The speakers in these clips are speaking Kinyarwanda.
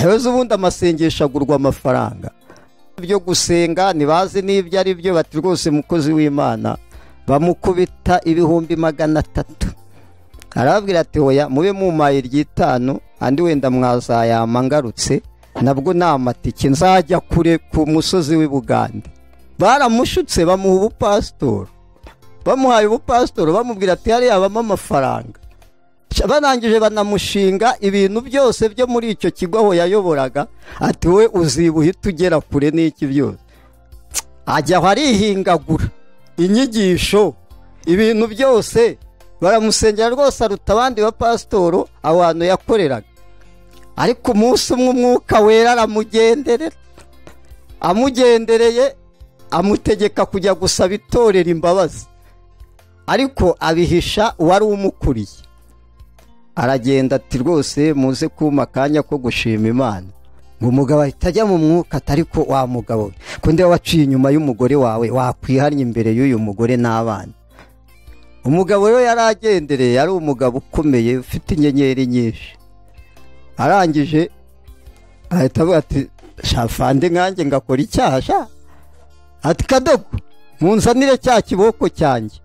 Ayoze ubundi amasengesho agurwa amafaranga. Byo gusenga ntibazi n'ibyo ari byo, bati rwose mukozi w'Imana bamukubita 300,000. Arababwira ati hoya mube mumaye ry'itanu andi wenda mwazayama ngarutse, nabwo namatike nzajya kure ku musozi w'i Bugande. Baramushutse bamuha ubupasitoro, bamuhaye ubupasitoro bamubwira ati hariya habamo amafaranga. Barangije banamushinga ibintu byose byo muri icyo kigo aho yayoboraga, ati we uziba uhita ugera kure n'iki byose. Ajya aho arihingagura inyigisho ibintu byose, baramusengera rwose aruta abandi bapasitoro aho hantu yakoreraga. Ariko umunsi umwe Umwuka Wera aramugenderera, amugendereye amutegeka kujya gusaba itorero imbabazi, ariko abihisha uwari umukuriye. Aragenda ati rwose muze kuma akanya ko gushima Imana. Ngo umugabo ahita ajya mu mwuka atari ko wa mugabo we, ko ndiwe waciye inyuma y'umugore wawe wakwihannye imbere y'uyu mugore n'abana. Umugabo rero yaragendereye, yari umugabo ukomeye ufite inyenyeri nyinshi. Arangije ahita avuga ati shafande nkanjye ngakora icyaha sha, ati kadogo munzanire cya kiboko cyanjye.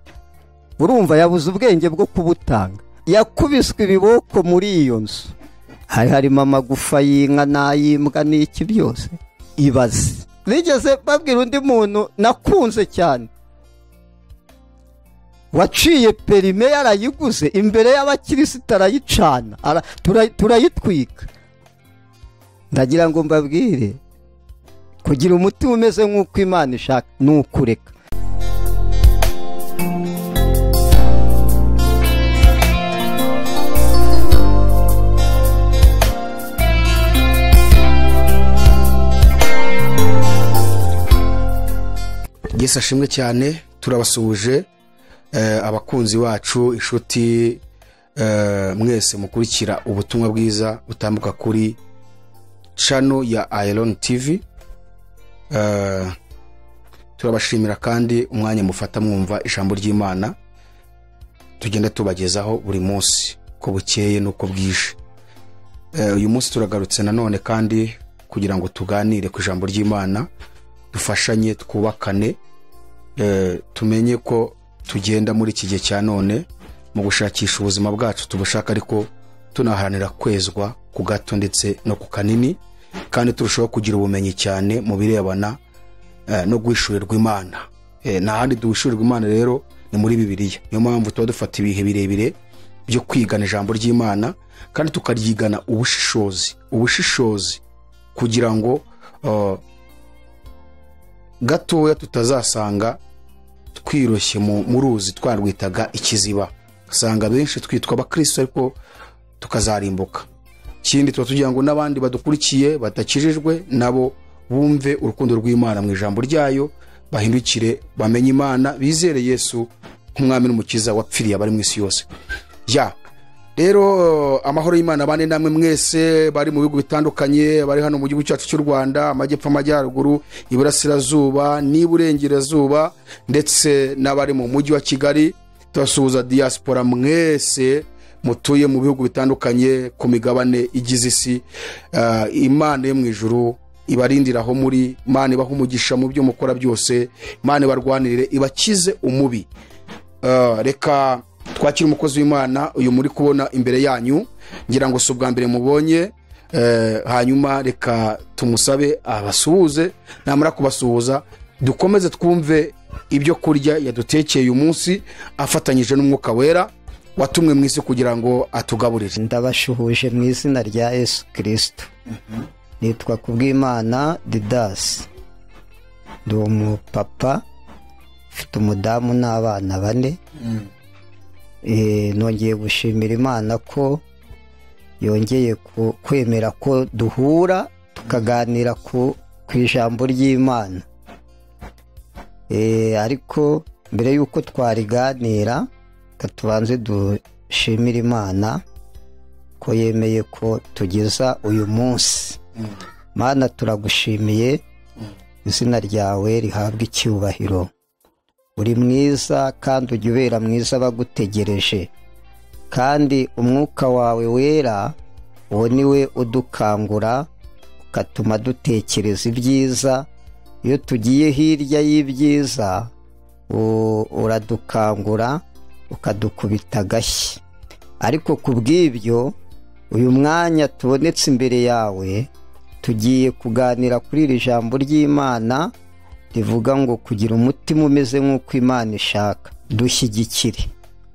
Urumva yabuze ubwenge bwo kubutanga. Yakubiswe ibiboko muri iyo nzu, hari harimo amagufa y'inka n'ay'imbwa n'iki byose. Ibaze bigeze babwira undi muntu nakunze cyane waciye perime yarayiguze imbere y'abakirisita arayicana, turayitwika. Ndagira ngo mbabwire, kugira umutima umeze nk'uko Imana ishaka ni ukureka. Yesu ashimwe cyane, turabasuhuje abakunzi bacu, inshuti mwese mukurikira ubutumwa bwiza butambuka kuri channel ya Iron TV. Turabashimira kandi umwanya mufata mwumva ijambo ry'Imana tugenda tubagezaho buri munsi ko bukeye nuko bwije. Uyu munsi turagarutse nanone kandi kugira ngo tuganire ku ijambo ry'Imana, dufashanye, twubakane, tumenye ko tugenda muri iki gihe cya none mu gushakisha ubuzima bwacu tubushaka, ariko tunaharanira kwezwa ku gato ndetse no ku kanini, kandi turushaho kugira ubumenyi cyane mu birebana no guhishurirwa Imana. Nta handi duhishurirwa Imana rero ni muri Bibiliya. Niyo mpamvu tuba dufata ibihe birebire byo kwigana ijambo ry'Imana, kandi tukaryigana ubushishozi, ubushishozi kugira ngo gatoya tutazasanga twiroshye mu ruzi twarwitaga ikiziba. Usanga benshi twitwa abakristo ariko tukazarimbuka. Ikindi tuba tugira ngo n'abandi badukurikiye batakijijwe nabo bumve urukundo rw'Imana mu ijambo ryayo, bahindukire bamenye Imana, bizere Yesu nk'umwami n'umukiza wapfiriye abari mu isi yose. Ya rero amahoro y'Imana bane namwe mwese bari mu bihugu bitandukanye, bari hano mu gihugu cyacu cy'u Rwanda, amajyepfo, amajyaruguru, iburasirazuba n'iburengerazuba, ndetse n'abari mu mujyi wa Kigali. Turasuhuza diaspora mwese mutuye mu bihugu bitandukanye ku migabane igize isi. Imana yo mu ijuru ibarindira aho muri, Imana ibahe umugisha mu byo mukora byose, Imana ibarwanirire, ibakize umubi. Reka twakira umukozi w'Imana uyu muri kubona imbere yanyu, ngira ngo si ubwa mbere mubonye. Hanyuma reka tumusabe abasuhuze, namara kubasuhuza dukomeze twumve ibyo kurya yadutekeye uyu munsi afatanyije n'Umwuka Wera watumwe mu isi kugira ngo atugaburire. Ndabashuhuje mu izina rya Yesu Kristo. Nitwa Kubwimana Didas, ndi umupapa ufite umudamu n'abana bane. Nongeye gushimira Imana ko yongeye kwemera ko duhura tukaganira ku ijambo ry'Imana. Ariko mbere y'uko twariganira, tubanze dushimira Imana ko yemeye ko tugeza uyu munsi. Mana, turagushimiye, izina ryawe rihabwa icyubahiro. Uri mwiza kandi ujya ubera mwiza abagutegereje, kandi umwuka wawe wera uwo niwe udukangura Ukatuma dutekereza ibyiza. Iyo tugiye hirya y'ibyiza uradukangura, ukadukubita agashyi. Ariko ku bw'ibyo uyu mwanya tubonetse imbere yawe, tugiye kuganira kuri iri jambo ry'Imana rivuga ngo kugira umutima umeze nk'uko Imana ishaka. Dushyigikire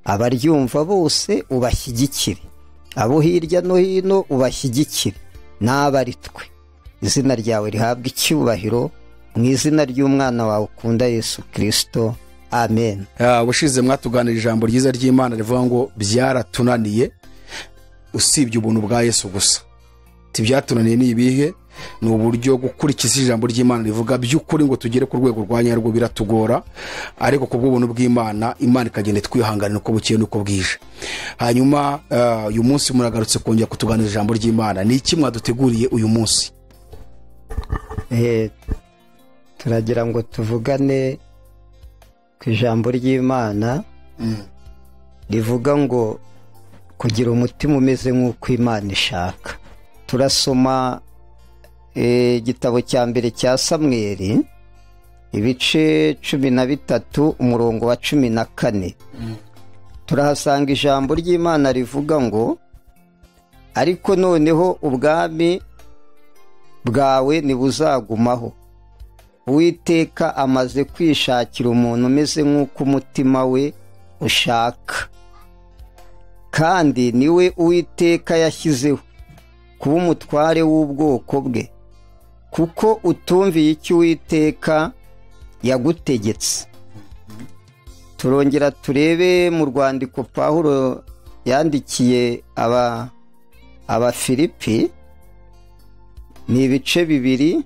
abaryumva bose, ubashyigikire abo hirya no hino, ubashyigikire n'abari twe. Izina ryawe rihabwe icyubahiro mu izina ry'umwana wawe ukunda Yesu Kristo, amen. Ubushize mwatuganira ijambo ryiza ry'Imana rivuga ngo byaratunaniye usibye ubuntu bwa Yesu gusa. Tibyatunaniye ni ibihe? Ni uburyo gukurikiza ijambo ry'Imana rivuga by'ukuri ngo tugere ku rwego rwa nyarwo biratugora, ariko ku bw'ubuntu bw'Imana, Imana ikagenda itwihanganira uko bukeye n'uko bwije. Hanyuma uyu munsi muragarutse kongera kutuganira ijambo ry'Imana. Ni iki mwaduteguriye uyu munsi? Turagira ngo tuvugane ku ijambo ry'Imana rivuga ngo kugira umutima umeze nk'uko Imana ishaka. Turasoma igitabo cya mbere cya Samweli, ibice 13 umurongo wa 14. Turahasanga ijambo ry'Imana rivuga ngo ariko noneho ubwami bwawe ntibuzagumaho, Uwiteka amaze kwishakira umuntu umeze nk'uko umutima we ushaka, kandi niwe Uwiteka yashyizeho kuba umutware w'ubwoko bwe, kuko utumviye icyo Uwiteka yagutegetse. Turongera turebe mu rwandiko Pawulo yandikiye Abafilipi, ni ibice 2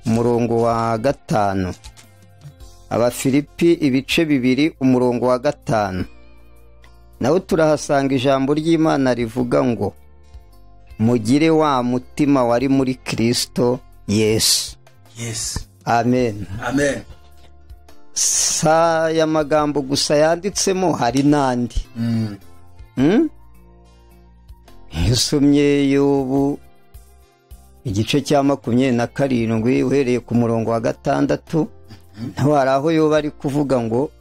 umurongo wa 5. Abafilipi ibice 2 umurongo wa 5. Naho turahasanga ijambo ry'Imana rivuga ngo mugire wa mutima wari muri Kristo Yesu. Yes. Amen. Amen. Sa ya magambo gusa yanditsemo, hari n'andi. Usomye Yobu igice cya 27 uhereye ku murongo wa 6, naho hari aho Yobu ari kuvuga ngo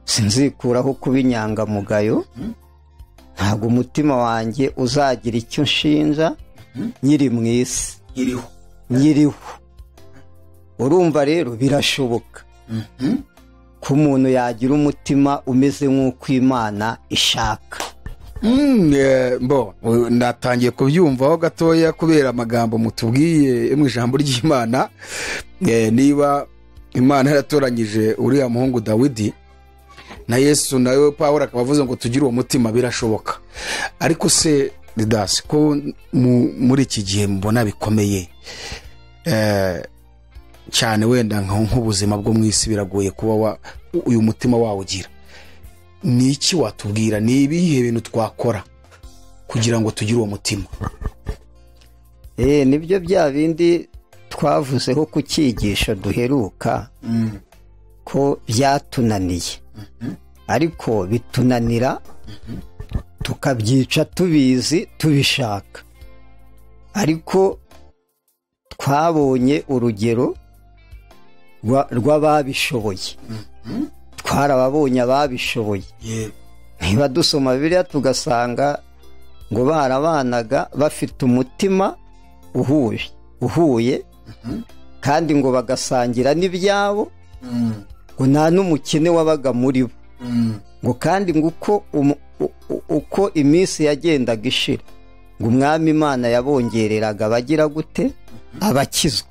sinzikuraho kuba inyangamugayo, ntabwo umutima wanjye uzagira icyo nshinja nyiri mu isi, nyiriho. Urumva rero birashoboka ko umuntu yagira umutima umeze nk'uko Imana ishaka. Mbo natangiye kubyumvaho gatoya kubera amagambo mutubwiye mu ijambo ry'Imana. Niba Imana yaratoranyije uriya muhungu Dawidi na Yesu, nawe Pawulo akaba avuze ngo tugire uwo mutima, birashoboka. Ariko se Didas, ko muri iki gihe mbona bikomeye cyane, wenda nk'ubuzima bwo mu isi biragoye kuba uyu mutima wawugira, ni iki watubwira? Ni ibihe bintu twakora kugira ngo tugire uwo mutima? Nibyo bya bindi twavuzeho ku cyigisho duheruka, ko byatunaniye, ariko bitunanira tukabyica tubizi tubishaka. Ariko twabonye urugero rw'ababishoboye, twarababonye ababishoboye. Niba dusoma Bibiliya tugasanga ngo barabanaga bafite umutima uhuye, kandi ngo bagasangira n'ibyabo, ngo nta n'umukene wabaga muri bo, ngo kandi ngo uko iminsi yagendaga ishira, ngo umwami Imana yabongereraga abagira gute? Abakizwa.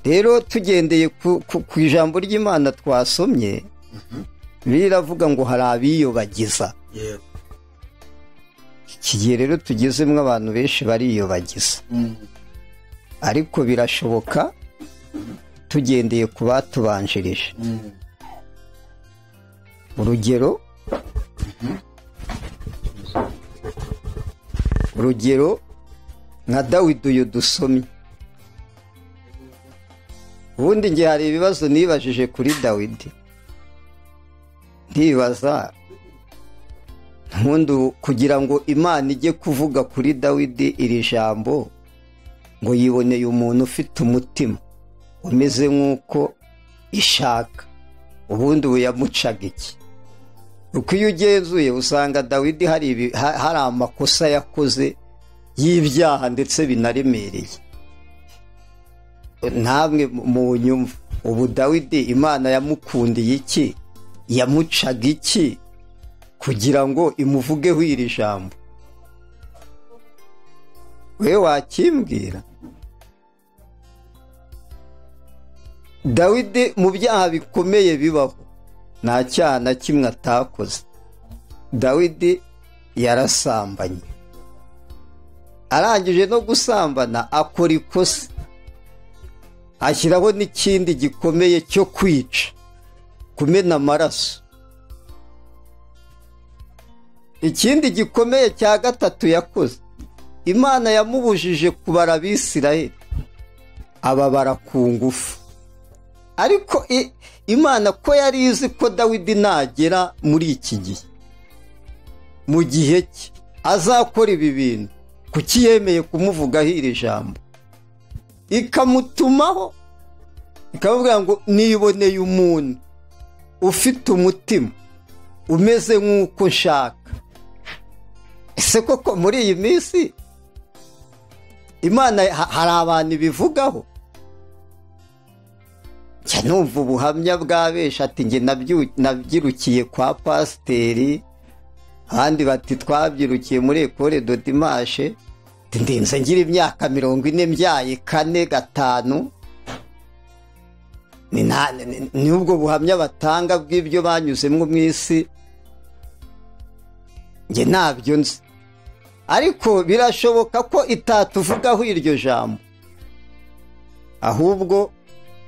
Rero tugendeye ku ijambo ry'Imana twasomye, biravuga ngo hari abiyobagiza. Iki gihe rero tugezemo abantu benshi bariyobagiza, ariko birashoboka tugendeye ku batubanjirije. Urugero nka Dawidi uyu dusomye. Ubundi nge hari ibibazo nibajije kuri Dawidi, ntibaza nkundu kugira ngo Imana ijye kuvuga kuri Dawidi iri jambo ngo yiboneye umuntu ufite umutima umeze nk'uko ishaka. Ubundi ubu yamucaga iki? Uko iyo ugenzuye usanga Dawidi hari amakosa yakoze y'ibyaha ndetse binaremereye. Ntamwe mu nyumva, ubu Dawidi Imana yamukundiye iki? Yamucaga iki kugira ngo imuvugeho iri jambo? We wakimbwira? Dawidi mu byaha bikomeye bibaho nta cyaha na kimwe atakoze. Dawidi yarasambanye, arangije no gusambana akora ikosa, ashyiraho n'ikindi gikomeye cyo kwica, kumena amaraso. Ikindi gikomeye cya gatatu yakoze, Imana yamubujije kubara Abisirayeli, ababara ku ngufu. Ariko Imana ko yari izi ko Dawidi nagera muri iki gihe, mu gihe cye azakora ibi bintu, kuki yemeye kumuvugaho iri jambo? Ikamutumaho ikavuga ngo niboneye umuntu ufite umutima umeze nk'uko nshaka. Ese koko muri iyi minsi Imana hari abantu bivugaho? Numva ubuhamya bwa benshi ati nge nabyirukiye kwa pasiteri, abandi bati twabyirukiye muri Ecole de Dimanche, ndinze ngira imyaka 40 mbyaye 4 5. Ni ubwo buhamya batanga bw'ibyo banyuzemo mu isi, nge ntabyo nzi. Ariko birashoboka ko itatuvugaho iryo jambo, ahubwo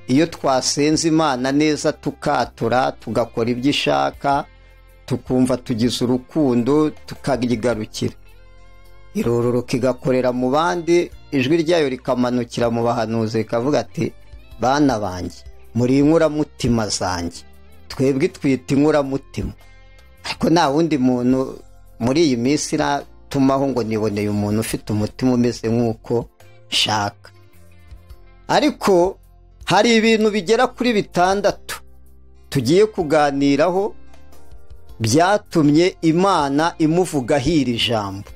iyo twasenze Imana neza tukatura, tugakora ibyo ishaka, tukumva tugize urukundo, tukayigarukira, irororoka igakorera mu bandi, ijwi ryayo rikamanukira mu bahanuzi rikavuga ati bana banjye muri inkuramutima zanjye. Twebwe twita inkuramutima, ariko nta wundi muntu muri iyi minsi iratumaho ngo niboneye umuntu ufite umutima umeze nk'uko nshaka. Ariko hari ibintu bigera kuri 6 tugiye kuganiraho byatumye Imana imuvugaho iri jambo.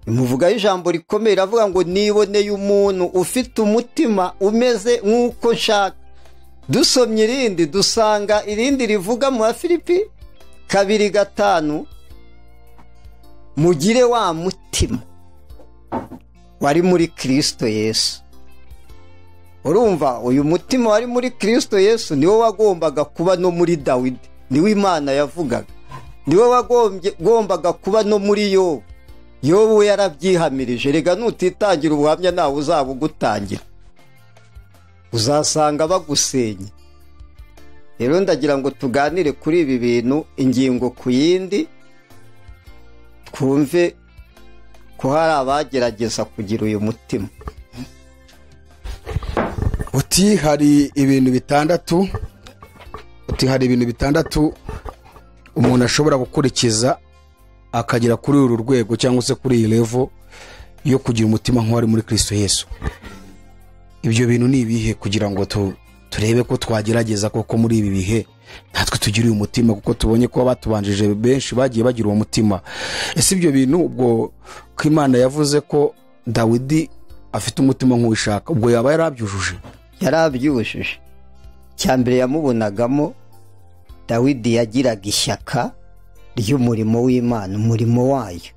Imuvugaho ijambo rikomeye, iravuga ngo niboneye umuntu ufite umutima umeze nk'uko nshaka. Dusomye irindi dusanga irindi rivuga mu Filipi 2:5, mugire wa mutima wari muri Kristo Yesu. Urumva uyu mutima wari muri Kristo Yesu niwo wagombaga kuba no muri Dawidi, niwe Imana yavugaga, niwe wagombaga kuba no muri Yobu. Yobu yarabyihamirije, rega nutitangira ubuhamya nawe uzabugutangira, uzasanga bagusenye. Rero ndagira ngo tuganire kuri ibi bintu ingingo ku yindi, twumve ko hari abagerageza kugira uyu mutima. Uti hari ibintu 6, uti hari ibintu 6 umuntu ashobora gukurikiza akagera kuri uru rwego cyangwa se kuri iyi level yo kugira umutima nk'uwari muri Kristo Yesu. Ibyo bintu ni ibihe kugira ngo turebe ko twagerageza koko muri ibi bihe natwe tugira uyu mutima, kuko tubonye ko batubanjije benshi bagiye bagira uwo mutima. Ese ibyo bintu ubwo ko Imana yavuze ko Dawidi afite umutima nk'uwishaka, ubwo yaba yarabyujuje? Yarabyujuje. Cyambere yamubonagamo, Dawidi yagiraga ishyaka ry'umurimo w'Imana, umurimo wayo.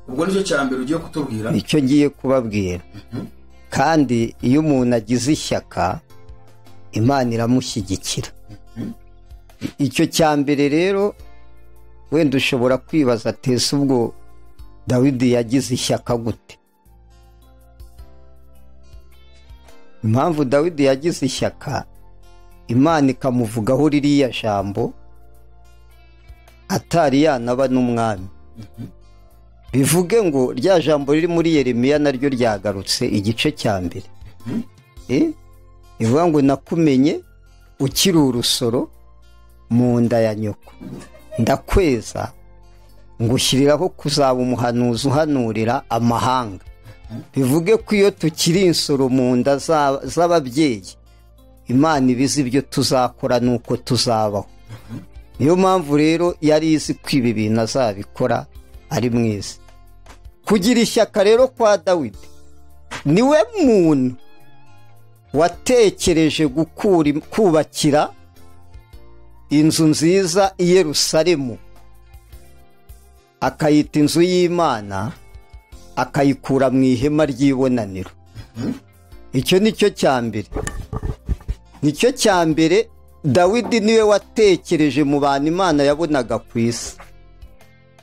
Ubwo nicyo cyambere ugiye kutubwira? Nicyo ngiye kubabwira. Kandi iyo umuntu agize ishyaka Imana iramushyigikira. Icyo cyambere rero wenda ushobora kwibaza ati ese ubwo Dawidi yagize ishyaka gute? Impamvu Dawidi yagize ishyaka Imana ikamuvugaho ririya jambo atari yanaba n'umwami, bivuge ngo rya jambo riri muri Yeremiya naryo ryagarutse igice cya mbere. Ivuga ngo nakumenye ukiri urusoro mu nda ya nyoko, ndakweza ngushyiriraho kuzaba umuhanuzi uhanurira amahanga. Bivuge ko iyo tukiri insoro mu nda z'ababyeyi, Imana ibizi ibyo tuzakora nuko tuzabaho. Niyo mpamvu rero yari izi ko ibi bintu azabikora ari mwiza. Kugira ishyaka rero kwa Dawidi, niwe muntu watekereje kubakira inzu nziza i Yerusalemu, akayita inzu y'Imana, akayikura mu ihema ry'ibonaniro. Icyo nicyo cya mbere, nicyo cya mbere. Dawidi niwe watekereje mu bantu Imana yabonaga ku isi.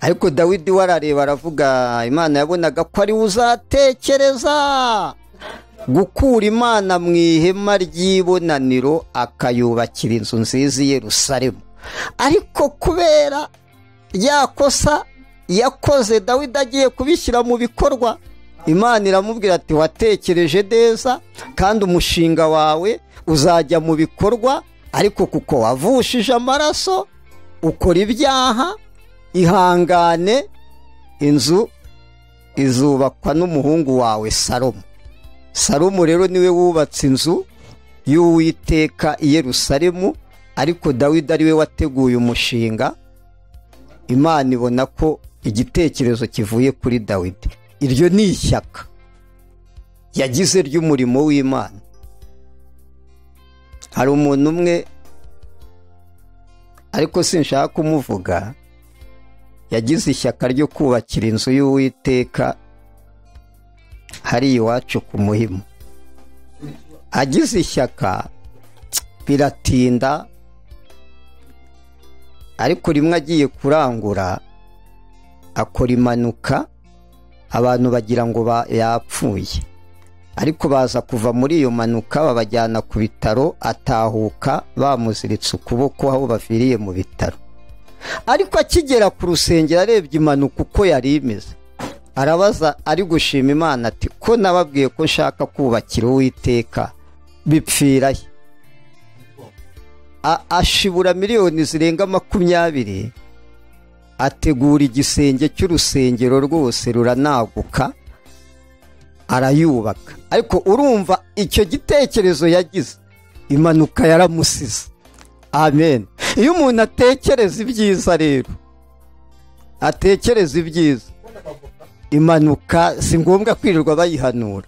Ariko Dawidi warareba aravuga, Imana yabonaga ko ari uzatekereza gukura Imana mu ihema ry'ibonaniro akayubakira inzu nziza i Yerusalemu. Ariko kubera rya kosa yakoze, Dawidi agiye kubishyira mu bikorwa, Imana iramubwira ati watekereje neza kandi umushinga wawe uzajya mu bikorwa, ariko kuko wavushije amaraso ukora ibyaha, ihangane, inzu izubakwa n'umuhungu wawe Salomo. Salomo rero niwe wubatse inzu y'Uwiteka i Yerusalemu, ariko Dawidi ariwe wateguye umushinga. Imana ibona ko igitekerezo kivuye kuri Dawidi. Iryo ni ishyaka yagize ry'umurimo w'Imana. Hari umuntu umwe, ariko sinshaka kumuvuga, yagize ishyaka ryo kubakira inzu y'Uwiteka hari iwacu ku Muhima. Agize ishyaka biratinda, ariko rimwe agiye kurangura akora impanuka, abantu bagira ngo yapfuye, ariko baza kuva muri iyo mpanuka babajyana ku bitaro, atahuka bamuziritse ukuboko aho baviriye mu bitaro. Ariko akigera ku rusengero arebye impanuka uko yari imeze, arabaza ari gushima Imana ati ko nababwiye ko nshaka kubakira Uwiteka bipfira he? Ashibura miliyoni zirenga 20, ategura igisenge cy'urusengero rwose ruranaguka, arayubaka. Ariko urumva icyo gitekerezo yagize, impanuka yaramusize. Amen. Iyo umuntu atekereza ibyiza rero, atekereza ibyiza, impanuka si ngombwa kwirirwa bayihanura.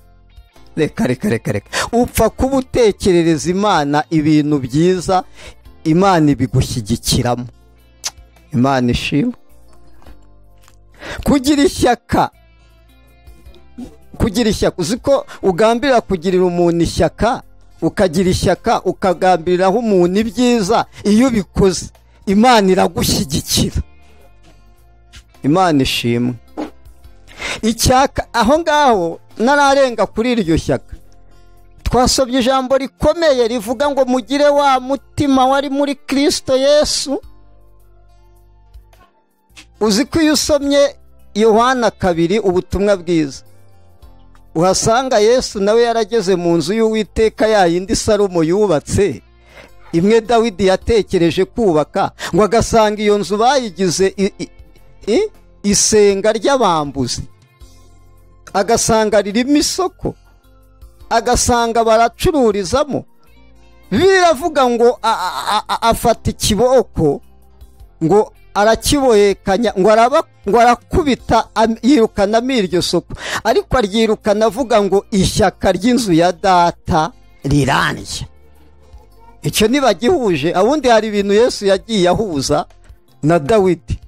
Reka reka reka reka, upfa kuba utekerereza Imana ibintu byiza, Imana ibigushyigikiramo. Imana ishimwe. Kugira ishyaka, kugira ishyaka, uzi ko ugambirira kugirira umuntu ishyaka, ukagira ishyaka ukagambiriraho umuntu ibyiza, iyo ubikoze Imana iragushyigikira. Imana ishimwe. Icyaka aho ngaho nararenga kuri iryo shyaka, twasomye ijambo rikomeye rivuga ngo mugire wa mutima wari muri Kristo Yesu. Uzi ko iyo usomye Yohana 2 ubutumwa bwiza, uhasanga Yesu nawe yarageze mu nzu y'Uwiteka ya yindi Salomo yubatse, imwe Dawidi yatekereje kubaka, ngo agasanga iyo nzu bayigize isenga ry'abambuzi, agasanga ririmo isoko, agasanga baracururizamo. Biravuga ngo afata ikiboko ngo arakibohekanya, ngo arakubita, yirukanamo iryo soko, ariko aryirukana avuga ngo ishyaka ry'inzu ya data rirandya. Icyo ntibagihuje. Abundi hari ibintu Yesu yagiye ahuza na Dawidi.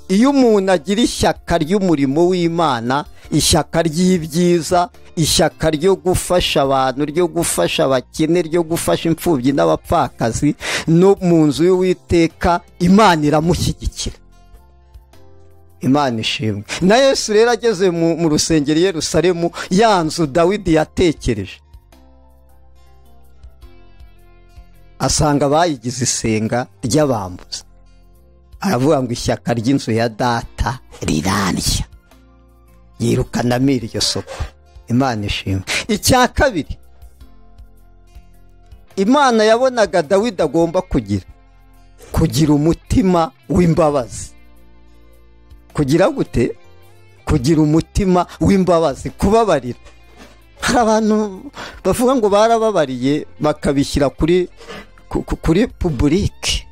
Iyo umuntu agira ishyaka ry'umurimo w'Imana, ishyaka ry'ibyiza, ishyaka ryo gufasha abantu, ryo gufasha abakene, ryo gufasha imfubyi n'abapfakazi, no mu nzu y'Uwiteka, Imana iramushyigikira. Imana ishimwe. Na Yesu rero ageze mu rusengero i Yerusalemu, ya nzu Dawidi yatekereje, asanga bayigize isenga ry'abambuzi. Aravuga ngo ishyaka ry'inzu ya data rirandya, yirukanamo iryo soko. Imana ishimwe. Icya kabiri Imana yabonaga Dawidi agomba kugira umutima w'imbabazi. Kugira gute? Kugira umutima w'imbabazi, kubabarira. Hari abantu bavuga ngo barababariye bakabishyira kuri public,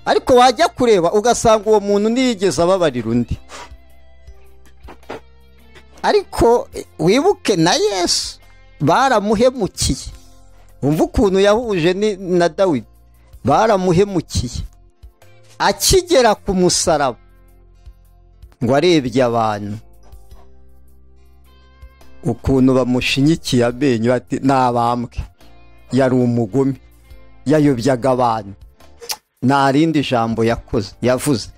ariko wajya kureba ugasanga uwo muntu ntiyigeze ababarira undi. Ariko wibuke na Yesu baramuhemukiye. Umva ukuntu yahuje na Dawidi, baramuhemukiye. Akigera ku musaraba ngo arebye abantu ukuntu bamushinyikiye amenyo, ati nabambwe, yari umugome, yayobyaga abantu. Nta rindi jambo yakoze yavuze,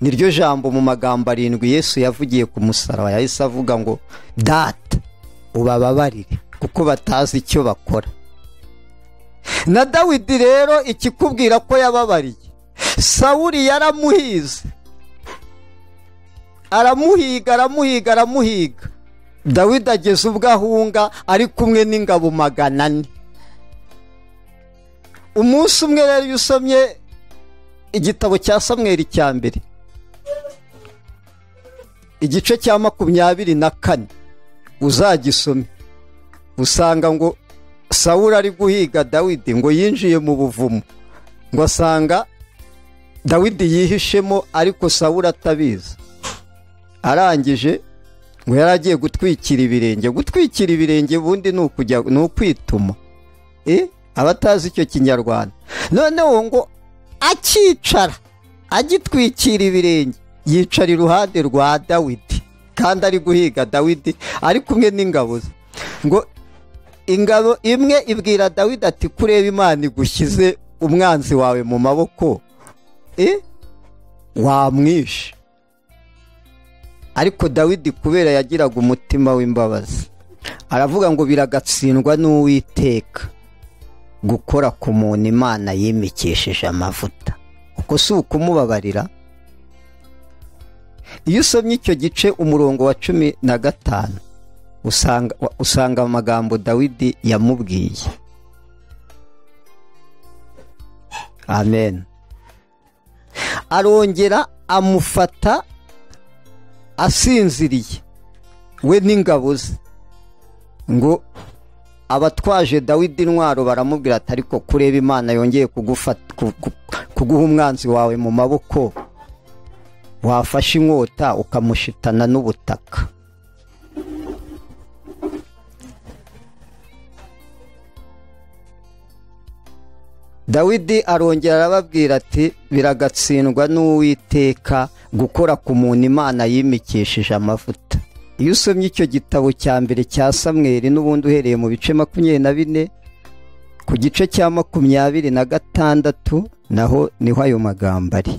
niryo jambo mu magambo 7 Yesu yavugiye ku musaraba. Yahise avuga ngo Data ubababarire kuko batazi icyo bakora. Na Dawidi rero ikikubwira ko yababariye, Sawuli yaramuhize, aramuhiga aramuhiga aramuhiga. Dawidi ageze ubwo ahunga ari kumwe n'ingabo 400. Umunsi umwe rero iyo usomye igitabo cya Samweli cya mbere igice cya 24 uzagisome, usanga ngo Sawuli ari guhiga Dawidi, ngo yinjiye mu buvumo, ngo asanga Dawidi yihishemo ariko Sawuli atabizi. Arangije ngo yari agiye gutwikira ibirenge. Gutwikira ibirenge ubundi ni ukujya ni ukwituma, abatazi icyo Kinyarwanda. Noneho ngo akicara agitwikira ibirenge, yicara iruhande rwa Dawidi kandi ari guhiga Dawidi ari kumwe n'ingabo ze. Ngo ingabo imwe ibwira Dawidi ati kureba Imana igushyize umwanzi wawe mu maboko, wamwishe. Ariko Dawidi kubera yagiraga umutima w'imbabazi, aravuga ngo biragatsindwa n'Uwiteka gukora ku muntu Imana yimikishije amavuta. Uko si ukumubabarira? Iyo usomye icyo gice umurongo wa 15 usanga amagambo Dawidi yamubwiye. Amen. Arongera amufata asinziriye we n'ingabo ze, ngo abatwaje Dawidi intwaro baramubwira ati ariko kureba Imana yongeye kuguha umwanzi wawe mu maboko, wafashe inkota ukamushitana n'ubutaka. Dawidi arongera arababwira ati biragatsindwa n'Uwiteka gukora ku muntu Imana yimikishije amavuta. Iyo usomye icyo gitabo cya mbere cya Samweli n'ubundi uhereye mu bice 24 ku gice cya 26 naho niho ayo magambo ari.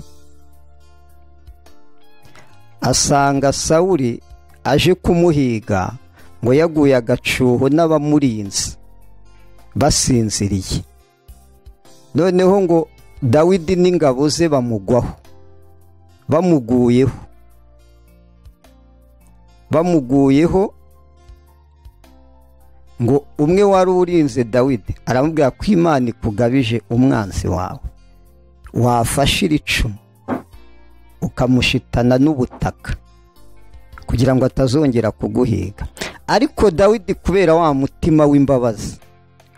Asanga Sawuli aje kumuhiga, ngo yaguye agacuho n'abamurinzi basinziriye. Noneho ngo Dawidi n'ingabo ze bamugwaho, bamuguyeho ngo umwe wari urinze Dawidi aramubwira ko Imana ikugabije umwanzi wawe, wafashe icumu ukamushitana n'ubutaka kugira ngo atazongera kuguhiga. Ariko Dawidi kubera wa mutima w'imbabazi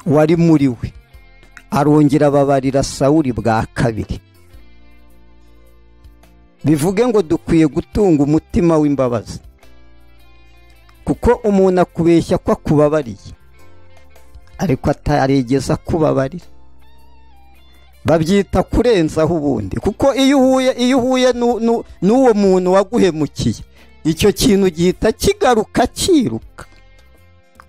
wari muri we, arongera ababarira Sawuli bwa kabiri. Bivuge ngo dukwiye gutunga umutima w'imbabazi, kuko umuntu akubeshya ko akubabariye ariko atarigeza kubabarira. Babyita kurenzaho ubundi, kuko iyo uhuye n'uwo muntu waguhemukiye, icyo kintu gihita kigaruka kiruka.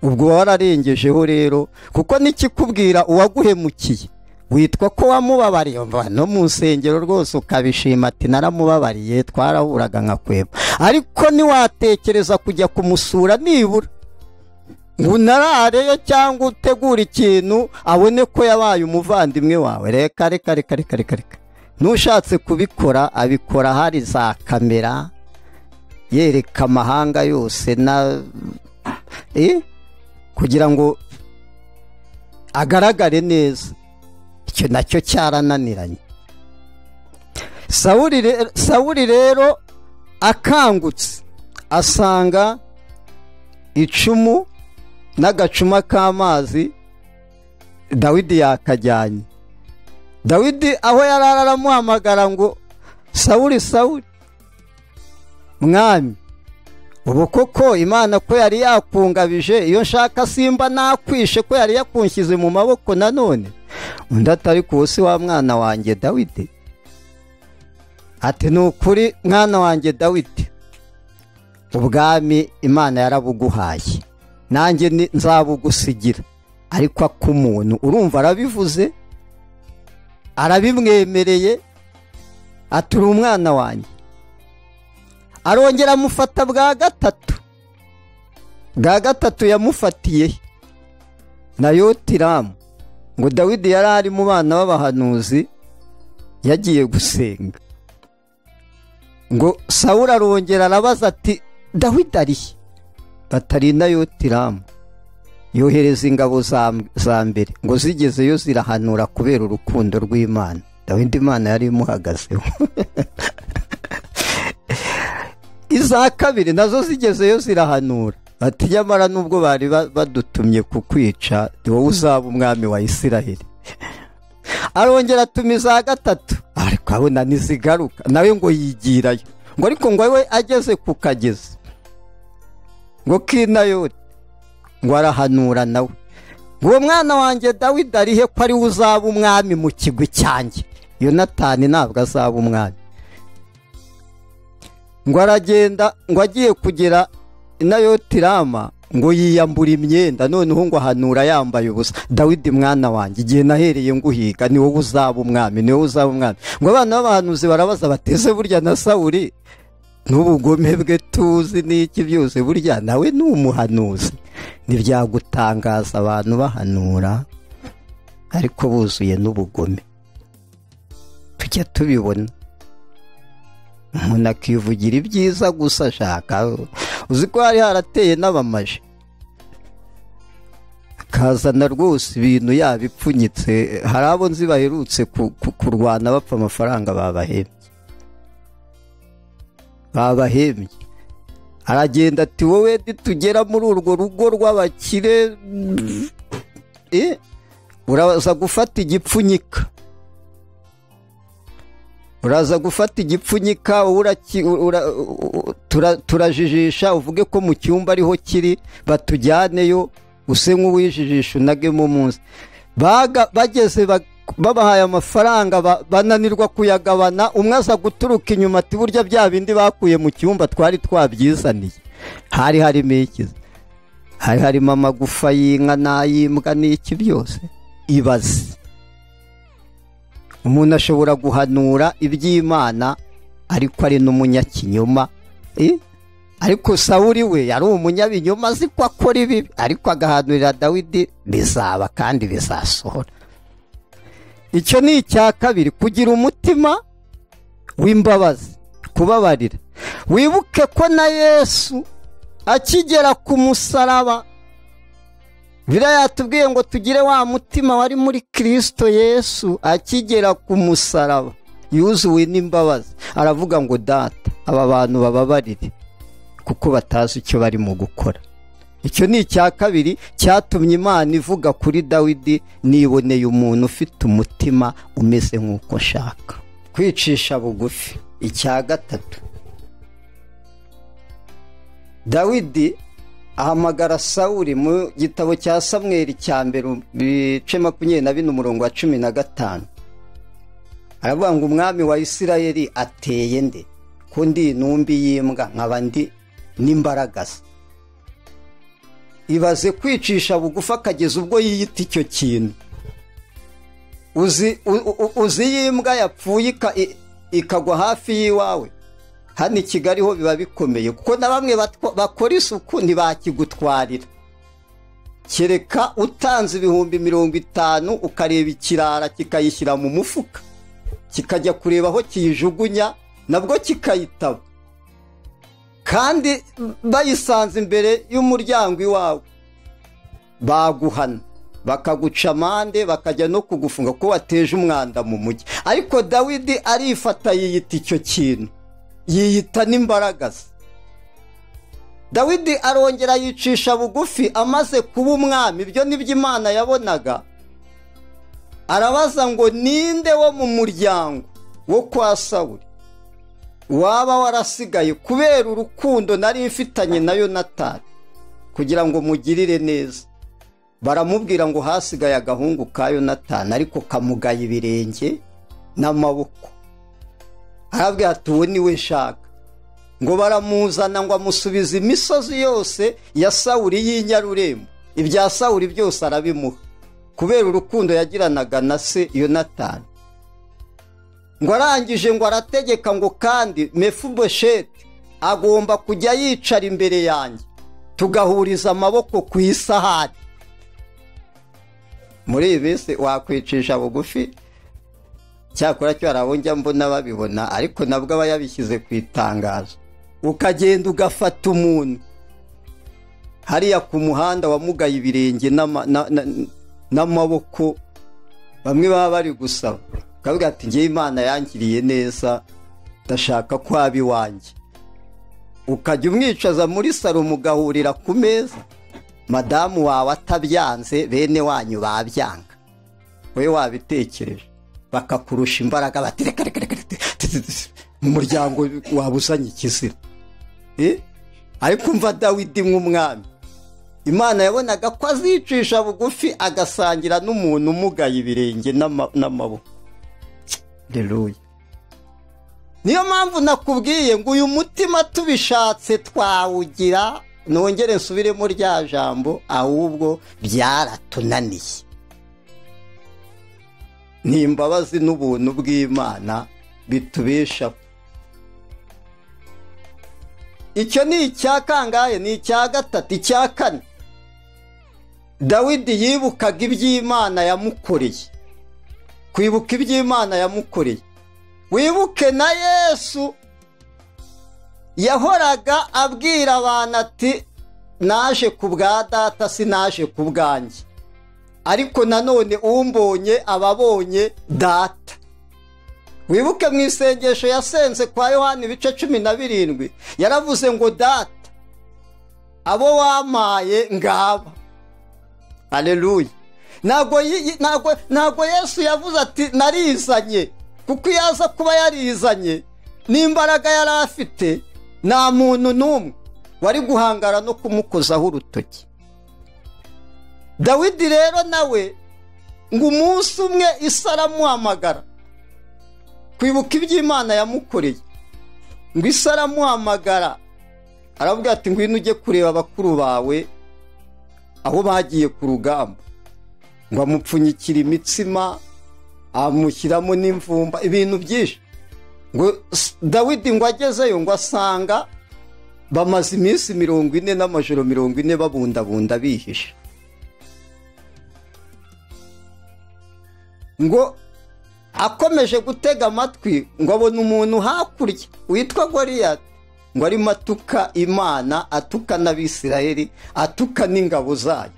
Ubwo wararengejeho rero, kuko nikikubwira uwaguhemukiye witwa ko wamubabariye, no mu nsengero rwose ukabishima ati naramubabariye twarahuraga nkakweba. Ariko ntiwatekereza kujya kumusura nibura ngo unarareyo cyangwa utegure ikintu abone ko yabaye umuvandimwe wawe. Reka reka reka reka reka reka. Nushatse kubikora abikora hari za kamera yereka amahanga yose na kugira ngo agaragare neza. Icyo nacyo cyarananiranye. Sawuli rero akangutse Asanga icumu n'agacuma k'amazi Dawidi yakajyanye. Dawidi aho yari aramuhamagara ngo Sawuli, Sawuli, mwami, ubu koko Imana ko yari yakungabije, iyo nshaka simba nakwishe ko yari yakunshyize mu maboko nanone. Undi atari ku si wa mwana wanjye Dawidi? Ati ni ukuri mwana wanjye Dawidi, ubwami Imana yarabuguhaye, nanjye nzabugusigira. Ariko ak'umuntu, urumva arabivuze, arabimwemereye, atura umwana wanjye. Arongera amufata bwa gatatu. Bwa gatatu yamufatiye na Yotiramu. Ngo Dawidi yari ari mu bana b'abahanuzi yagiye gusenga. Ngo Sawuli arongera arabaza ati Dawidi ari he? Batari na Yotiramu. Yohereza ingabo za mbere ngo zigezeyo zirahanura kubera urukundo rw'Imana. Dawidi Imana yari imuhagazeho. Iza kabiri nazo zigezeyo zirahanura ati nyamara nubwo bari badutumye kukwica, wowe uzaba umwami wa Isiraheli. Arongera atuma iza gatatu, ariko abona ntizigaruka, nawe ngo yigirayo. Ngo ariko ngo we ageze ku kagezi ngo k'Inayoti, ngo arahanura nawe ngo uwo mwana wanjye Dawidi arihe ko ari we uzaba umwami mu kigwi cyanjye? Yonatani ntabwo azaba umwami. Ngo aragenda, ngo agiye kugera Inayotirama, ngo yiyambura imyenda, noneho ngo ahanura yambaye ubusa. Dawidi mwana wanjye, igihe nahereye nguhiga, ni wowe uzaba umwami, ni wowe uzaba umwami. Ngo abana b'abahanuzi barabaza bateze burya na Sawuli n'ubugome bwe tuzi n'iki byose, burya nawe ni umuhanuzi? Ntibyagutangaza abantu bahanura ariko buzuye n'ubugome, tujya tubibona. Umuntu akivugira ibyiza gusa ashaka. Uzi ko hari harateye n'abamaje, akazana rwose ibintu yabipfunyitse. Hari abo nzi baherutse kurwana bapfa amafaranga babahembye. Aragenda ati wowe tugera muri urwo rugo rw'abakire, uraza gufata igipfunyika, uraza gufata igipfunyika, turajijisha uvuge ko mu cyumba ariho kiri, batujyaneyo use nk'uwijijisha unagemo munsi. Bageze babahaye amafaranga bananirwa kuyagabana, umwe aza guturuka inyuma ati burya bya bindi bakuye mu cyumba twari twabyizaniye. Hari harimo iki? Hari harimo amagufa y'inka n'ay'imbwa n'iki byose. Ibaze, umuntu ashobora guhanura iby'Imana ariko ari n'umunyakinyoma. Ariko Sawuli we yari umunyabinyoma, azi ko akora ibibi, ariko agahanurira Dawidi bizaba kandi bizasohora. Icyo ni icya kabiri, kugira umutima w'imbabazi, kubabarira. Wibuke ko na Yesu akigera ku musaraba, Bibiliya yatubwiye ngo tugire wa mutima wari muri Kristo Yesu. Akigera ku musaraba yuzuwe n'imbabazi, aravuga ngo Data, aba bantu bababarire kuko batazi icyo barimo gukora. Icyo ni icya kabiri cyatumye Imana ivuga kuri Dawidi, niboneye umuntu ufite umutima umeze nk'uko nshaka. Kwicisha bugufi. Icya gatatu, Dawidi ahamagara Sawuli mu gitabo cya Samweli cya mbere ibice 24 umurongo wa 15. Aravuga ngo umwami wa Isirayeli ateye nde ko ndi intumbi y'imbwa nkaba ndi n'imbaragasa? Ibaze kwicisha bugufi akageza ubwo yiyita icyo kintu. Uzi y'imbwa yapfuye ikagwa hafi y'iwawe. Hano i Kigali ho biba bikomeye, kuko na bamwe bakora isuku ntibakigutwarira, kereka utanze 50,000 ukareba ikirara kikayishyira mu mufuka, kikajya kureba aho kiyijugunya, nabwo kikayitaba, kandi bayisanze imbere y'umuryango iwawe baguhana, bakaguca amande, bakajya no kugufunga ko wateje umwanda mu mujyi. Ariko Dawidi arifata yiyita icyo kintu, yiyita n'imbaragasa. Dawidi arongera yicisha bugufi amaze kuba umwami, ibyo nibyo Imana yabonaga. Arabaza ngo ninde wo mu muryango wo kwa Sawuli waba warasigaye kubera urukundo nari mfitanye na Yonatani kugira ngo mugirire neza. Baramubwira ngo hasigaye agahungu ka Yonatani ariko kamugaye ibirenge n'amaboko. Arabwira ati uwo niwe nshaka. Ngo baramuzana ngo amusubize imisozi yose ya Sawuli y'inyarurembo, ibya Sawuli byose arabimuha kubera urukundo yagiranaga na se Yonatani. Ngo arangije ngo arategeka ngo kandi Mefibosheti agomba kujya yicara imbere yanjye tugahuriza amaboko ku isahani. Muri iyi minsi wakwicisha bugufi, cyakora cyo hari njya mbona babibona, ariko nabwo aba yabishyize ku itangazo. Ukagenda ugafata umuntu hariya ku muhanda wamugaye ibirenge n'amaboko, bamwe baba bari gusaba, ukavuga ati ngewe Imana yangiriye neza ndashaka ko aba iwanjye. Ukajya umwicaza muri salo mugahurira ku meza, madamu wawe atabyanze bene wanyu babyanga, wowe wabitekereje bakakurusha imbaraga bati reka reka reka, mu muryango wabuzanye ikizira. Ariko umva Dawidi nk'umwami, Imana yabonaga ko azicisha bugufi agasangira n'umuntu umugaye ibirenge n'amaboko. Haleluya. Niyo mpamvu nakubwiye ngo uyu mutima tubishatse twawugira, nongere nsubiremo rya jambo, ahubwo byaratunaniye. Ni imbabazi n'ubuntu bw'Imana bitubeshaho. Icyo ni icya kangahe? Ni icya gatatu. Icya kane, Dawidi yibukaga iby'Imana yamukoreye. Kwibuka iby'Imana yamukoreye. Wibuke na Yesu yahoraga abwira abantu ati naje ku bwa data sinaje ku bwanjye, ariko nanone umbonye ababonye data. Wibuke mu isengesho yasenze kwa Yohana ibice 17, yaravuze ngo data abo wamaye ngaba. Haleluya. Ntabwo Yesu yavuze ati narizanye, kuko iyo aza kuba yarizanye n'imbaraga yari afite nta muntu n'umwe wari guhangara no kumukozaho urutoki. Dawidi rero nawe ngo umunsi umwe isi aramuhamagara, kwibuka iby'Imana yamukoreye, ngo isi aramuhamagara aravuga ati ngwino ujye kureba abakuru bawe aho bagiye ku rugamba. Ngo amupfunyikira imitsima, amushyiramo n'imvumba, ibintu byinshi. Ngo Dawidi ngo agezeyo ngo asanga bamaze iminsi 40 n'amajoro 40 babundabunda bihishe. Ngo akomeje gutega amatwi ngo abone umuntu hakurya witwa Goliyati, ngo arimo atuka Imana, atuka n'Abisirayeli, atuka n'ingabo zayo.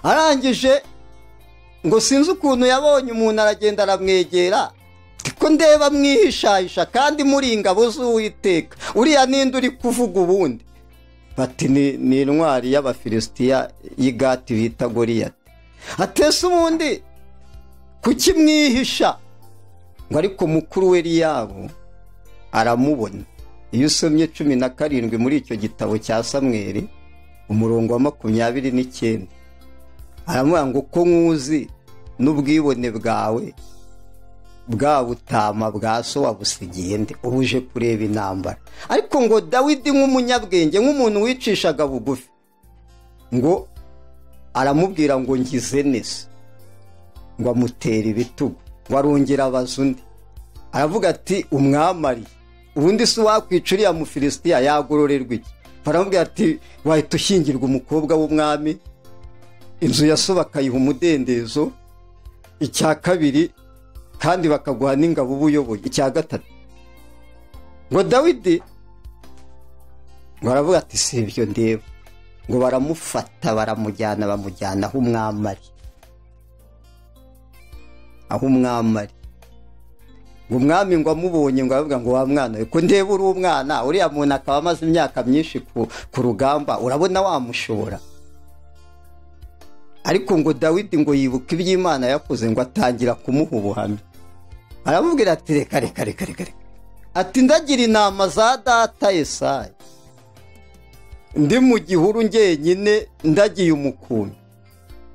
Arangije ngo sinzi ukuntu yabonye umuntu aragenda aramwegera, ko ndeba mwihishahisha kandi muri ingabo z'Uwiteka, uriya ninde uri kuvuga ubundi? Bati ni intwari y'Abafilisitiya y'Igati bita Goliyati. Atese ubundi kuki mwihisha? Ngo ariko mukuru we Eliyabu aramubona. Iyo usomye 17 muri icyo gitabo cya Samweli umurongo wa 29, aramubwira ngo ko nkuzi n'ubwibone bwawe bwa butama bwa so wabusigiye nde, ubuje kureba intambara. Ariko ngo Dawidi nk'umunyabwenge, nk'umuntu wicishaga bugufi, ngo aramubwira ngo ngize neza, ngo amutera ibitugu, ngo arongera abaza undi, aravuga ati umwamari ubundi si wakwica uriya Mufilisitiya yagororerwa iki? Baramubwira ati wahita ushyingirwa umukobwa w'umwami, inzu ya so bakayiha umudendezo, icya kabiri kandi bakaguha n'ingabo ubuyoboye, icya gatatu. Ngo Dawidi ngo aravuga ati si ibyo ndeba. Ngo baramufata baramujyana, bamujyana aho umwami ari, aho umwami ari. Ngo umwami ngo amubonye ngo aravuga ngo wa mwana we, ko ndeba uri umwana, uriya muntu akaba amaze imyaka myinshi ku rugamba, urabona wamushobora? Ariko ngo Dawidi ngo yibuka iby'Imana yakoze, ngo atangira kumuha ubuhamya. Aramubwira ati reka reka reka reka, ati ndagira intama za data Yesayi, ndi mu gihuru njyenyine ndagiye umukumbi,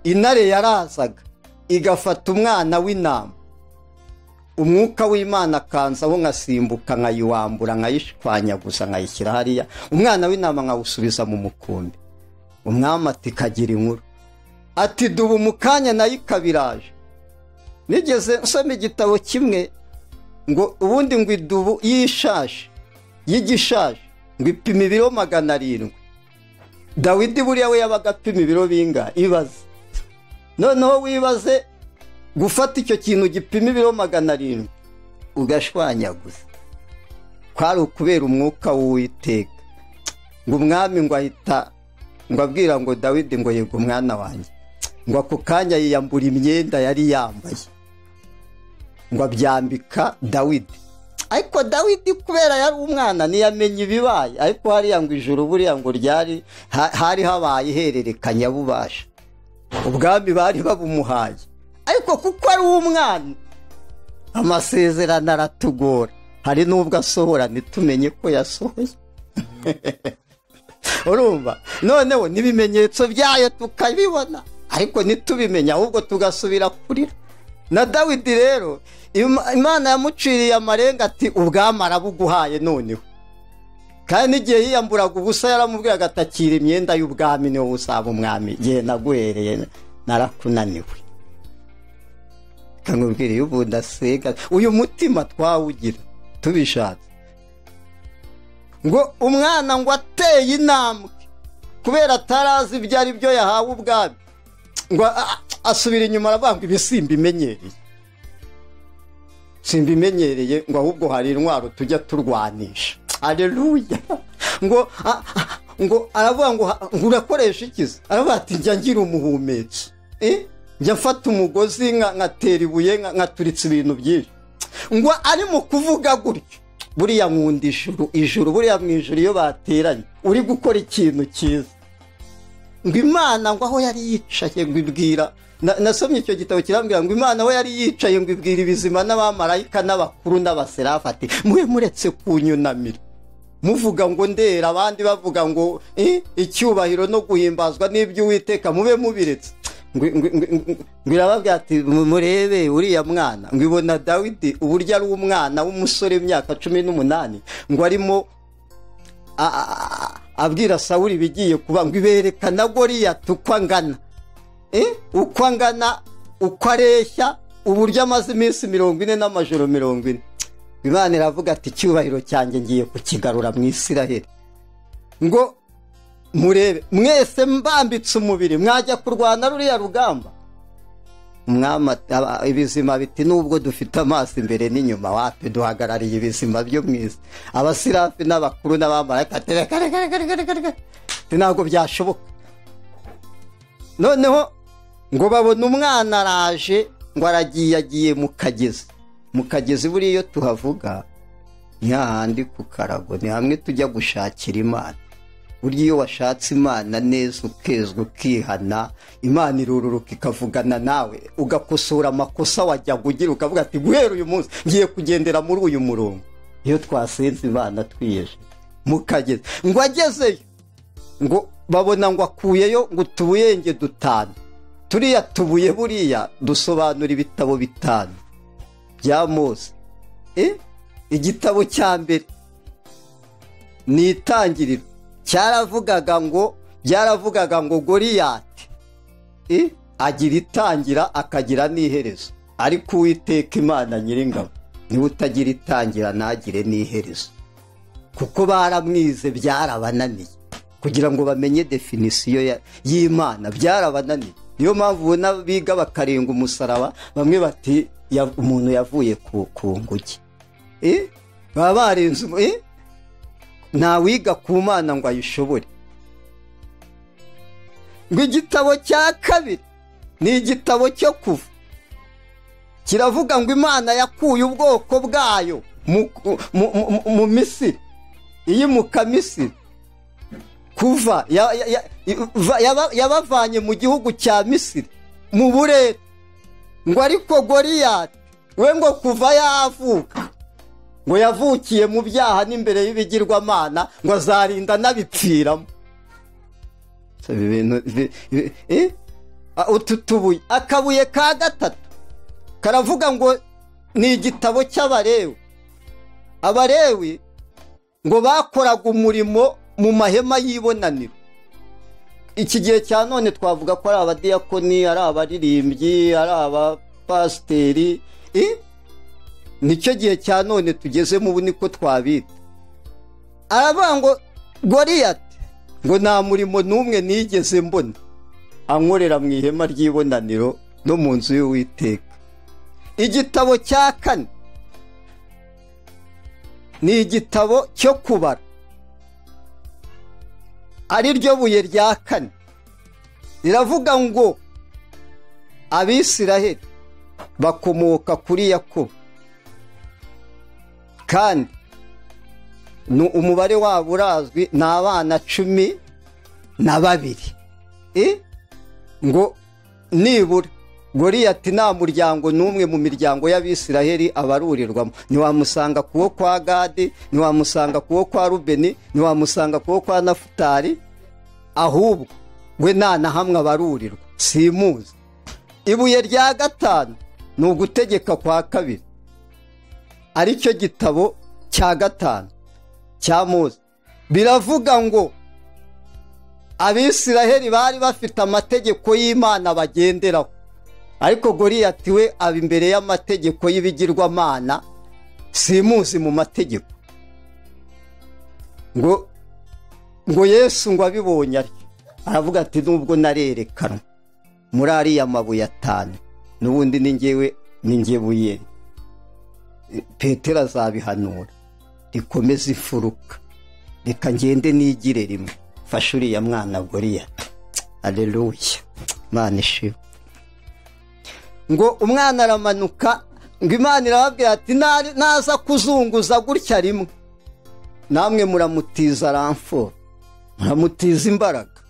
intare yarazaga igafata umwana w'intama, umwuka w'Imana akanzaho nkasimbuka nkayiwambura nkayishwanyaguza nkayishyira hariya, umwana w'intama nkawusubiza mu mukumbi. Umwami ati kagira inkuru, ati dubu mu kanya nayo ikabiraje. Nigeze nsoma igitabo kimwe ngo ubundi ngo idubu y'ishashi y'igishashi ngo ipima ibiro 700. Dawidi buriya we yabaga apima ibiro bingahe? Ibaze. Noneho wibaze gufata icyo kintu gipima ibiro 700 ugashwanyaguza, kwari ukubera umwuka w'Uwiteka. Ngo umwami ngo ahita ngo abwira ngo Dawidi ngo yego mwana wanjye, ngo ako kanya yiyambura imyenda yari yambaye ngo abyambika Dawidi. Ariko Dawidi kubera yari umwana ntiyamenye ibibaye, ariko hariya ngo ijuru buriya ngo ryari hari habaye ihererekanyabubasha, ubwami bari babumuhaye, ariko kuko ari umwana amasezerano aratugora, hari n'ubwo asohora ntitumenye ko yasohoye. Urumva noneho n'ibimenyetso byayo tukabibona ariko ntitubimenya, ahubwo tugasubira kurira. Na Dawidi rero Imana yamuciriye amarenga ati ubwami arabuguhaye noneho. Kandi n'igihe yiyamburaga ubusa yaramubwiraga atakira imyenda y'ubwami, niwo usaba umwami, igihe naguhereye narakunaniwe. Kamubwira iyo ubu ndasega uyu mutima twawugira tubishatse. Ngo umwana ngo ateye intambwe kubera atarazi ibyo ari byo yahawe ubwami, ngo asubira inyuma aravuga ngo ibi simbimenyereye, simbimenyereye, ngo ahubwo hari intwaro tujya turwanisha. Haleluya. Ngo ngo aravuga ngo urakoresha ikiza, aravuga ati njya ngira umuhumetso, njya mfata umugozi nkatera ibuye nkaturitsa ibintu byinshi. Ngo ari mu kuvuga gutyo, buriya nkunda ijuru, ijuru buriya mu ijuru iyo bateranye uri gukora ikintu cyiza. Ngo Imana ngo aho yari yicaye ngo ibwira, nasomye icyo gitabo kirambwira ngo Imana aho yari yicaye ngo ibwira ibizima n'abamarayika n'abakuru n'abaserafi ati mwe muretse kunyunamira muvuga ngo ndera, abandi bavuga ngo icyubahiro no guhimbazwa n'iby'Uwiteka, mube mubiretse. Ngo irababwira ati murebe uriya mwana. Ngo ibona Dawidi uburyo ari umwana w'umusore w'imyaka 18, ngo arimo abwira Sawuli bigiye kuba, ngo iberekana Goliyati uko angana, uko angana, uko areshya, uburyo amaze iminsi 40 n'amajoro 40. Imana iravuga ati icyubahiro cyanjye ngiye kukigarura mu Isiraheli. Ngo murebe mwese mbambitse umubiri mwajya kurwana ruriya rugamba. Umwami ibizima biti nubwo dufite amaso imbere n'inyuma wapi, duhagarariye ibizima byo mu isi, abasirafi n'abakuru n'abamarayika, reka reka reka reka reka, ntabwo byashoboka. Noneho ngo babona umwana araje, ngo aragiye agiye mu kagezi. Mu kagezi buriya iyo tuhavuga ni hahandi ku karago, ni hamwe tujya gushakira Imana. Burya iyo washatse Imana neza ukezwa ukihana, Imana irururuka ikavugana nawe, ugakosora amakosa wajyaga ugira, ukavuga ati guhera uyu munsi ngiye kugendera muri uyu murongo. Iyo twasenze Imana twiyeje mu kagezi, ngo agezeyo ngo babona ngo akuyeyo ngo utubuyenge dutanu. Turiya tubuye buriya dusobanura ibitabo 5 bya Mose. Igitabo cya mbere ni Itangiriro, cyaravugaga ngo byaravugaga ngo Goliyati agira itangira akagira n'iherezo, ariko Uwiteka Imana Nyiringabo niwe utagira itangira ntagire n'iherezo, kuko baramwize byarabananiye kugira ngo bamenye definisiyo y'Imana, byarabananiye. Niyo mpamvu ubona biga bakarenga umusaraba, bamwe bati umuntu yavuye ku nguge, baba barenze, ntawiga ku Mana ngo ayishobore. Ngo igitabo cya kabiri ni igitabo cyo kuva, Kiravuga ngo Imana yakuye ubwoko bwayo mu Misiri, iyimuka Misiri, kuva yabavanye mu gihugu cya Misiri mu burere. Ngo ariko Goliyati we ngo kuva yavuka ngo yavukiye mu byaha n'imbere y'ibigirwamana, ngo azarinda n'abipfiramo. Utu tubuye, akabuye ka gatatu karavuga ngo ni igitabo cy'Abalewi. Abalewi ngo bakoraga umurimo mu mahema y'ibonaniro. Iki gihe cya none twavuga ko ari abadiyakoni, ari abaririmbyi, ari abapasiteri. Nicyo gihe cya none tugezemo ubu, niko twabita. Aravuga ngo Goliyati ngo nta murimo n'umwe nigeze mbona ankorera mu ihema ry'ibonaniro no mu nzu y'Uwiteka. Igitabo cya kane ni igitabo cyo kubara, ari ryo buye rya kane. Riravuga ngo Abisiraheli bakomoka kuri Yakobo, kandi ni umubare wabo urazwi, ni abana 12. Ngo nibura Goliyati nta muryango n'umwe mu miryango y'Abisiraheli abarurirwamo. Ntiwamusanga kuwo kwa Gadi, ntiwamusanga kuwo kwa Rubeni, ntiwamusanga kuwo kwa Nafutali, ahubwo we nta na hamwe abarurirwa, simuzi. Ibuye rya gatanu ni ugutegeka kwa kabiri, aricyo gitabo cya gatanu cya Mose. Biravuga ngo Abisiraheli bari bafite amategeko y'Imana bagenderaho, ariko Goliyati we aba imbere y'amategeko y'ibigirwamana, simuzi mu mategeko. Ngo Yesu ngo abibonye atyo aravuga ati nubwo narerekanwe muri ariya mabuye 5, n'ubundi ni njyewe, ni njye buye. Petero azabihanura, rikomeze imfuruka, reka ngende nigire rimwe, fasha uriya mwana Goliyati. Haleluya, Imana ishimwe. Ngo umwana aramanuka, ngo Imana irababwira ati naza kuzunguza gutya rimwe, namwe muramutiza ramforo, muramutiza imbaraga,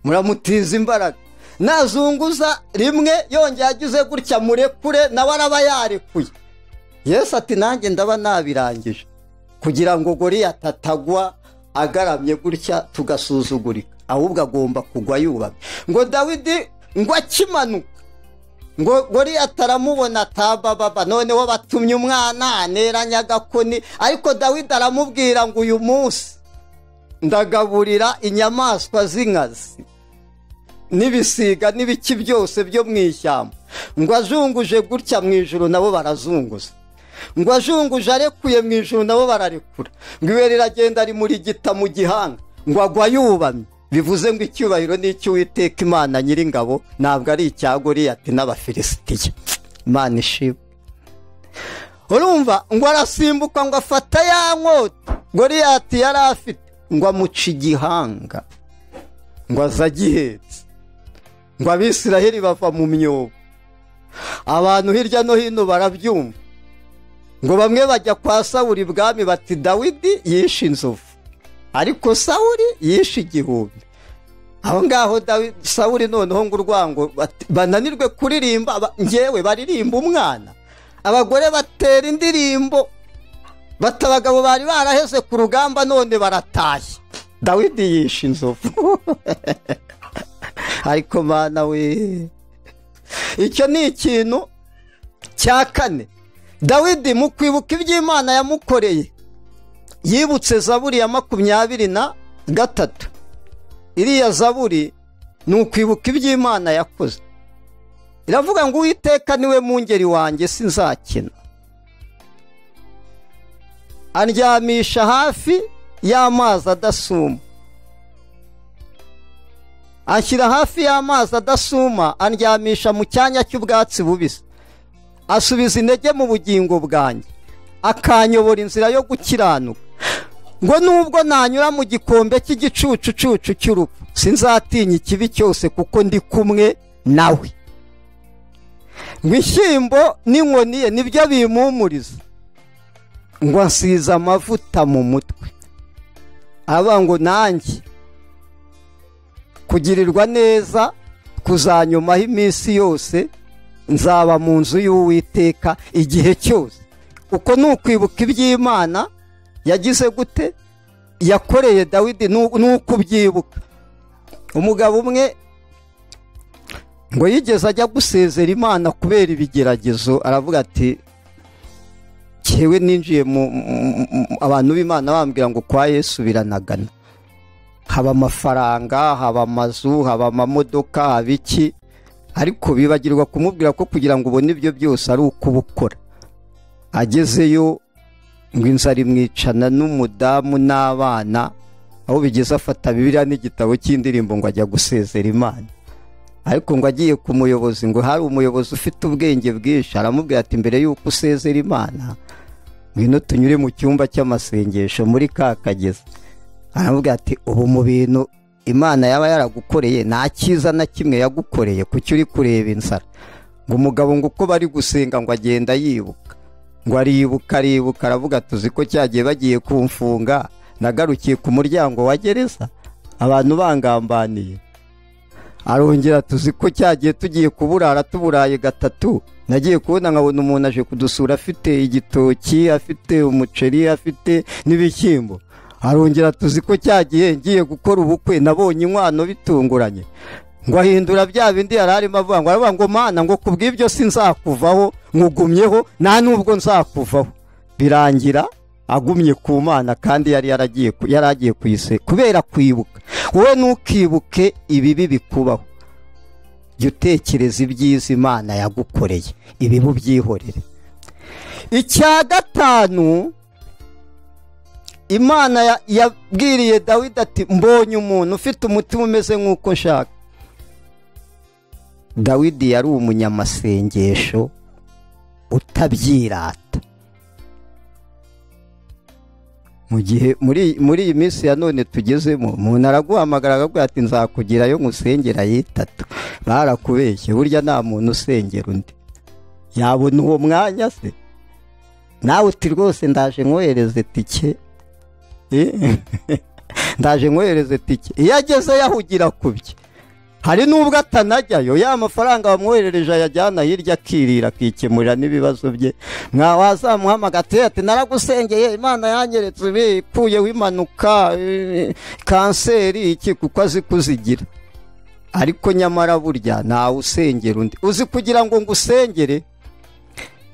muramutiza imbaraga. Nazunguza rimwe yongeye agize gutya murekure, nawe araba yarekuye. Yesu ati nanjye ndaba nabirangije, kugira ngo Goliyati atagwa agaramye gutya tugasuzugurika, ahubwo agomba kugwa yubamye. Ngo Dawidi ngo akimanuka, ngo Goliyati aramubona atabababa, noneho batumye umwana aneranya agakoni. Ariko Dawidi aramubwira ngo uyu munsi ndagaburira inyamaswa z'inkazi n'ibisiga n'ibiki byose byo mu ishyamba. Ngo azunguje gutya mu ijuru nabo barazunguza, ngo azunguje arekuye mu ijuru nabo bararekura. Ngo ibuye riragenda rimurigita mu gihanga, ngo agwa yubamye. Bivuze ngo icyubahiro ni icy'Uwiteka Imana Nyiringabo, ntabwo ari icya Goliyati n'Abafilisitiya. Imana ishimwe. Urumva ngo arasimbuka ngo afata ya nkota Goliyati yari afite, ngo amuca igihanga, ngo aza agihetse. Ngo Abisiraheli bava mu myobo, abantu hirya no hino barabyumva. Ngo bamwe bajya kwa Sawuli ibwami bati Dawidi yishe inzovu, ariko Sawuli yishe igihumbi. Aho ngaho Sawuli noneho ngo urwango bananirwe kuririmba, njyewe baririmba umwana. Abagore batera indirimbo, bati abagabo bari baraheze ku rugamba none baratashye, Dawidi yishe inzovu. Ariko Mana we, icyo ni ikintu cya kane. Dawidi mu kwibuka iby'Imana yamukoreye, yibutse Zaburi ya 23. Iriya Zaburi ni ukwibuka iby'Imana yakoze. Iravuga ngo Uwiteka niwe mungeri wanjye sinzakena, andyamisha hafi y'amazi adasuma, anshyira hafi y'amazi adasuma, andyamisha mu cyanya cy'ubwatsi bubisi, asubiza intege mu bugingo bwanjye, akanyobora inzira yo gukiranuka. Ngo nubwo nanyura mu gikombe cy'igicucucucu cy'urupfu, sinzatinya ikibi cyose kuko ndi kumwe nawe. Ngo ishyimbo n'inkoni ye nibyo bimpumuriza, ngo ansize amavuta mu mutwe. Aravuga ngo nanjye kugirirwa neza kuzanyumaho iminsi yose, nzaba mu nzu y'Uwiteka igihe cyose. Uko ni ukwibuka iby'Imana yagize gute, yakoreye Dawidi, ni ukubyibuka. Umugabo umwe ngo yigeze ajya gusezera Imana kubera ibigeragezo, aravuga ati cyewe ninjiye mu abantu b'Imana bambwira ngo kwa Yesu biranagana, haba amafaranga, haba amazu, haba amamodoka, haba iki, ariko bibagirwa kumubwira ko kugira ngo ubone ibyo byose ari uko ubukora. Agezeyo ngo inzara imwicana n'umudamu n'abana, aho bigeze afata Bibiliya n'igitabo cy'indirimbo ngo ajya gusezera Imana. Ariko ngo agiye ku muyobozi, ngo hari umuyobozi ufite ubwenge bwinshi, aramubwira ati mbere y'uko usezera Imana ngwino tunyure mu cyumba cy'amasengesho muri ka kagezi. Aramubwira ati ubu mu bintu Imana yaba yaragukoreye nta cyiza na kimwe yagukoreye, kuki uri kureba inzara? Ngo umugabo ngo uko bari gusenga ngo agenda yibuka, ngo aribuka aribuka, aravuga tuzi ko cyagiye bagiye kumfunga, nagarukiye ku muryango wa gereza abantu bangambaniye. Arongera tuzi ko cyagiye tugiye kuburara tuburaye gatatu, nagiye kubona nkabona umuntu aje kudusura afite igitoki, afite umuceri, afite n'ibishyimbo. Arongera tuzi ko cyagiye ngiye gukora ubukwe nabonye inkwano bitunguranye. Ngo ahindura bya bindi yari arimo avuga, ngo aravuga ngo Mana ngo kubw'ibyo sinzakuvaho, nkugumyeho nta nubwo nzakuvaho. Birangira agumye ku Mana kandi yari yaragiye kuyise kubera kwibuka. Wowe ntukibuke ibibi bikubaho, jya utekereza ibyiza Imana yagukoreye, ibibi ubyihorere. Icya gatanu, Imana yabwiriye Dawidi ati mbonye umuntu ufite umutima umeze nk'uko nshaka. Dawidi yari umunyamasengesho utabyirata. Mu gihe muri iyi minsi ya none tugezemo, umuntu araguhamagara akaguha ati nzakugirayo nkusengera yitatu, barakubeshye, burya nta muntu usengera undi. Yabona uwo mwanya se? Nawe uti rwose ndaje nkohereze tike, ndaje nkohereze tike. Iyo ageze yahugira kubye, hari nubwo atanajyayo, ya mafaranga bamwoherereje ayajyana hirya akirira akikemurira n'ibibazo bye. Mwawazamuhamagara ati naragusengeye Imana yanyeretse ibi, ikuyeho impanuka, kanseri iki, kuko azi kuzigira. Ariko nyamara burya ntawe usengera undi. Uzi kugira ngo ngusengere,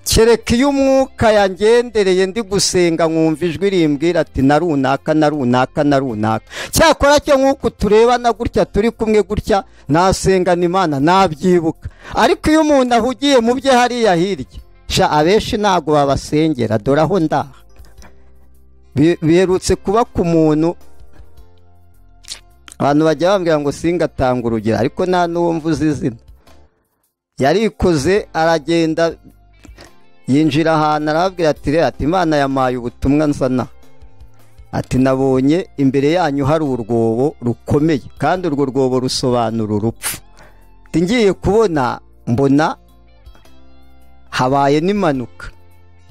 kereka iyo umwuka yangendereye ndi gusenga nkumva ijwi rimbwira ati na runaka na runaka na runaka. Cyakora cyo nk'uko turebana gutya turi kumwe gutya, nasengana Imana nabyibuka. Ariko iyo umuntu ahugiye mu bye hariya hirya, sha abenshi ntago babasengera, dore aho ndaha. Biherutse kuba ku muntu, abantu bajya bambwira ngo singatanga urugero, ariko nta n'uwo mvuze izina. Yarikoze aragenda yinjira ahantu arababwira ati rero ati Imana yamaye ubutumwa nzana, ati nabonye imbere yanyu hari urwobo rukomeye, kandi urwo rwobo rusobanura urupfu. Ati ngiye kubona mbona habaye n'impanuka,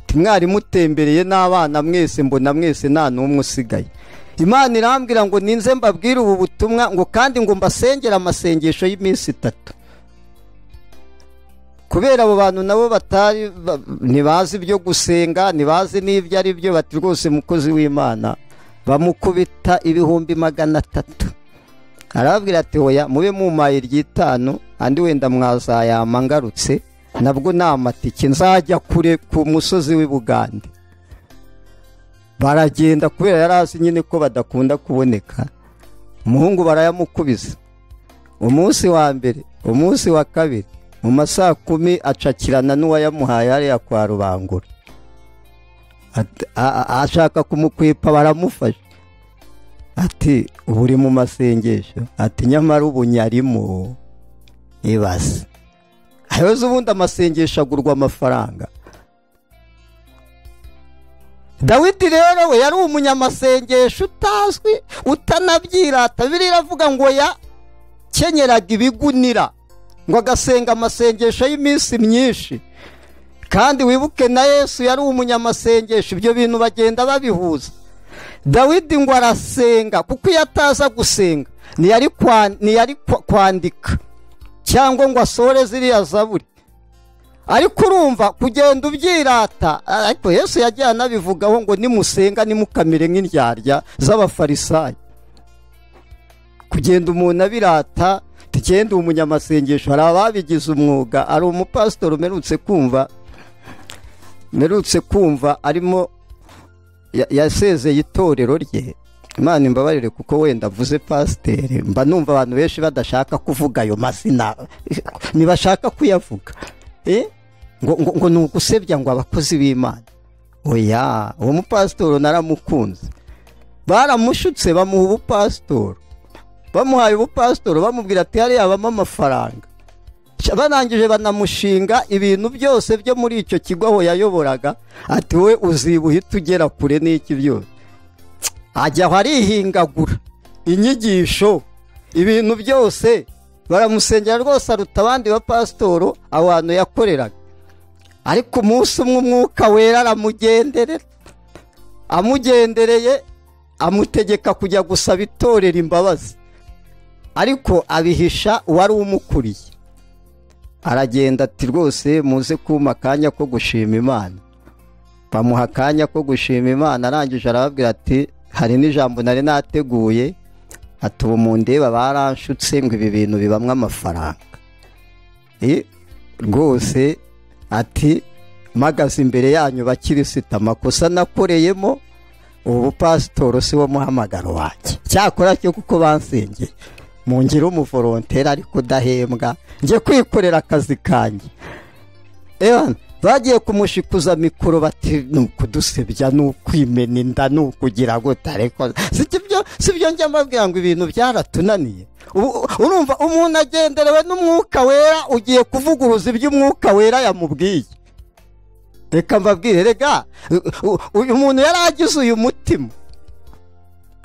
ati mwari mutembereye n'abana mwese, mbona mwese nta n'umwe usigaye. Imana irambwira ngo ninze mbabwire ubu butumwa, ngo kandi ngo mbasengere amasengesho y'iminsi itatu. Kubera abo bantu nabo batari ntibazi ibyo gusenga, ntibazi n'ibyo ari byo, bati rwose mukozi w'Imana, bamukubita 300,000. Arababwira ati oya mube mumaye iry'itanu, andi wenda mwazayama ngarutse, nabwo nta matike nzajya kure ku musozi w'i Bugande. Baragenda kubera yari azi nyine ko badakunda kuboneka. Umuhungu barayamukubise umunsi wa mbere, umunsi wa kabiri, mu masaha 10 acakirana n'uwayamuhaye hariya kwa Rubangura. Ashaka kumukwepa baramufasha. Ati ubu uri mu masengesho, ati nyamara ubu nyarimo. Ibaze ayoze ubundi amasengesho agurwa amafaranga. Dawidi rero we yari umunyamasengesho utazwi, utanabyirata. Bibiliya iravuga ngo yakenyeraga ibigunira. Ngo agasenga amasengesho y'iminsi myinshi. Kandi wibuke na Yesu yari umunyamasengesho, ibyo bintu bagenda babihuza. Dawidi ngo arasenga, kuko iyo ataza gusenga ntiyari kwandika cyangwa ngo asore ziriya zaburi. Ariko urumva kugenda ubyirata, ariko Yesu yagiye anabivugaho ngo nimusenga nimukamere nk'indyarya z'abafarisayo. Kugenda umuntu abirata, tugenda umunyamasengesho, hari ababigize umwuga. Ari umupasitori mperutse kumva arimo yasezeye itorero rye. Imana imbabarire kuko wenda avuze pasiteri, mba numva abantu benshi badashaka kuvuga ayo mazina, ntibashaka kuyavuga. Ngo ni ugusebya ngo abakozi b'Imana. Oya, uwo mupasitori naramukunze. Baramushutse bamuha ubupasitori. Bamuhaye ubupasitori bamubwira ati hariya habamo amafaranga. Barangije banamushinga ibintu byose byo muri icyo kigo aho yayoboraga, ati we uzibuha tugera kure n'iki byose. Ajya aho arihingagura inyigisho, ibintu byose baramusengera rwose, aruta abandi bapasitoro aho hantu yakoreraga. Ariko umunsi umwe Umwuka Wera aramugenderera, amugendereye amutegeka kujya gusaba itorero imbabazi, ariko abihisha uwari umukuriye. Aragenda ati rwose muze kumpa akanya ko gushima Imana. Bamuha akanya ko gushima Imana, arangije arababwira ati hari n'ijambo nari nateguye, ati ubu mundeba baranshutse ngo ibi bintu bibamwe amafaranga. Rwose ati mpagaze imbere yanyu bakirisita, amakosa nakoreyemo ubu pasitoro si wo muhamagaro wanjye, cyakora cyo kuko bansengeye mungire umuvolonteri ariko udahembwa, njye kwikorera akazi kanjye. Bagiye kumushikuza mikoro bati ni ukudusebya, ni ukwimena inda, ni ukugira gute. Ariko sibyo njya mbabwira ngo ibintu byaratunaniye. Urumva umuntu agenderewe n'Umwuka Wera, ugiye kuvuguruza iby'Umwuka Wera yamubwiye. Reka mbabwire, rega uyu muntu yari agize uyu mutima.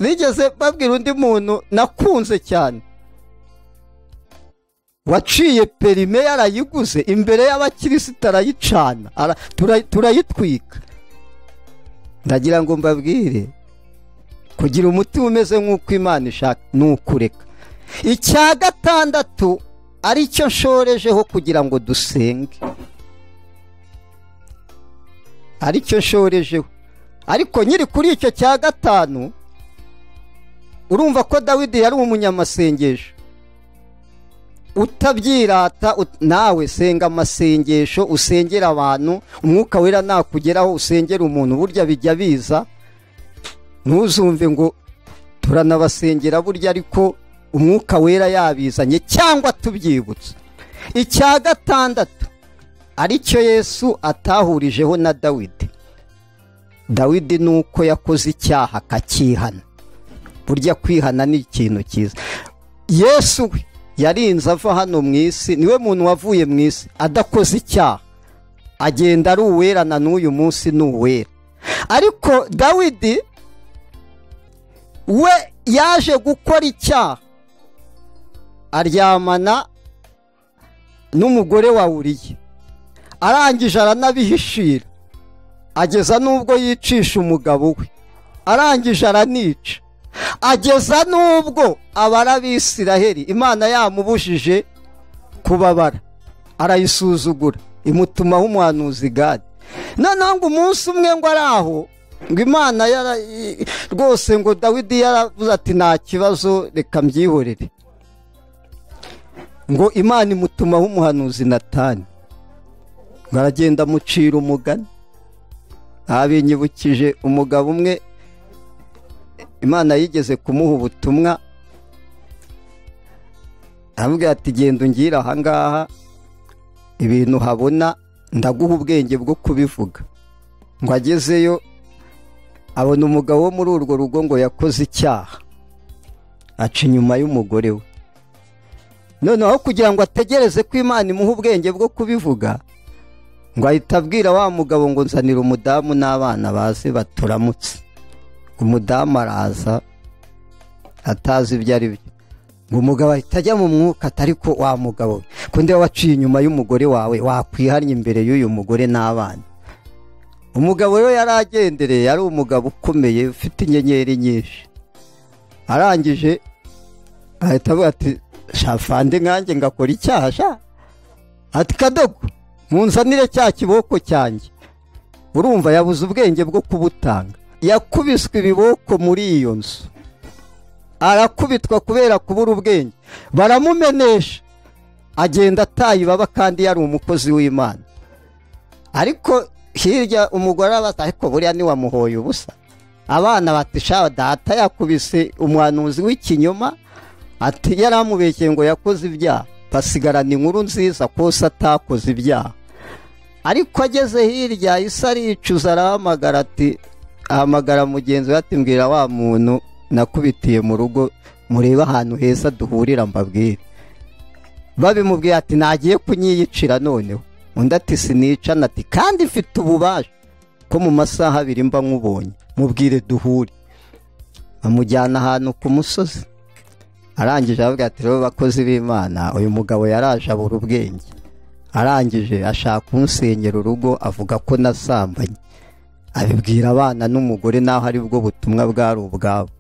Nigeze babwira undi muntu nakunze cyane waciye perime yarayiguze imbere y'abakirisita arayicana, turayitwika. Ndagira ngo mbabwire, kugira umutima umeze nk'uko Imana ishaka ni ukureka. Icya gatandatu aricyo nshorejeho kugira ngo dusenge, aricyo nshorejeho. Ariko nyiri kuri icyo cya gatanu, urumva ko Dawidi yari umunyamasengesho. Utabyirata nawe senga amasengesho, usengera abantu, Umwuka Wera nakugeraho usengera umuntu, burya bijya biza. Ntuzumve ngo turanabasengera burya, ariko Umwuka Wera yabizanye cyangwa tubyibutse. Icya gatandatu aricyo Yesu atahurijeho na Dawidi. Dawidi nuko yakoze icyaha akakihana. Burya kwihana ni ikintu cyiza. Yesu we yarinze ava hano mu isi, niwe muntu wavuye mu isi adakoze icyaha, agenda ari uwera na n'uyu munsi ni uwera. Ariko Dawidi we yaje gukora icyaha, aryamana n'umugore wa Uriya, arangije aranabihishira, ageza n'ubwo yicisha umugabo we, arangije aranica, ageza n'ubwo abara abisiraheli Imana yamubujije kubabara, arayisuzugura, imutumaho umuhanuzi Gadi. Noneho ngo umunsi umwe ngo ari aho, ngo Imana rwose ngo Dawidi yaravuze ati nta kibazo reka mbyihorere. Ngo Imana imutumaho umuhanuzi Natani, ngo aragenda amucira umugani. Abinyibukije umugabo umwe Imana yigeze kumuha ubutumwa, aramubwira ati genda ungira aha ngaha ibintu habona ndaguha ubwenge bwo kubivuga. Ngo agezeyo abona umugabo wo muri urwo rugo ngo yakoze icyaha, aca inyuma y'umugore we. Noneho kugira ngo ategereze ko Imana imuha ubwenge bwo kubivuga, ngo ahita abwira wa mugabo ngo nzanira umudamu n'abana baze baturamutse. Umudamu araza atazi ibyo ari byo. Ngo umugabo ahita ajya mu mwuka, atari ko wa mugabo we Ko ndeba waciye inyuma y'umugore wawe, wakwihannye imbere y'uyu mugore n'abana. Umugabo rero yaragendereye, yari umugabo ukomeye ufite inyenyeri nyinshi. Arangije ahita avuga ati shafande nkanjye ngakora icyaha sha. Ati kadogo munzanire cya kiboko cyanjye. Urumva yabuze ubwenge bwo kubutanga. Yakubiswe ibiboko muri iyo nzu, arakubitwa kubera kubura ubwenge, baramumenesha, agenda ataye ibaba kandi yari umukozi w'Imana. Ariko hirya umugore abata, ariko buriya ntiwamuhoye ubusa. Abana bati sha data yakubise umuhanuzi w'ikinyoma, ati yaramubeshye ngo yakoze ibyaha. Basigarana inkuru nziza kose atakoze ibyaha. Ariko ageze hirya isi aricuza, arahamagara ati, ahamagara mugenzi we ati mbwira wa muntu nakubitiye mu rugo, murebe ahantu heza duhurira mbabwire. Babimubwiye ati nagiye kunyiyicira noneho. Undi ati sinicana, ati kandi mfite ububasha ko mu masaha abiri mba nkubonye, mubwire duhure. Bamujyana ahantu ku musozi. Arangije aravuga ati rero bakozi b'Imana, uyu mugabo yaraje abura ubwenge, arangije ashaka kunsenyera urugo, avuga ko nasambanye, abibwira abana n'umugore, naho ari bwo butumwa bwari ubwabo.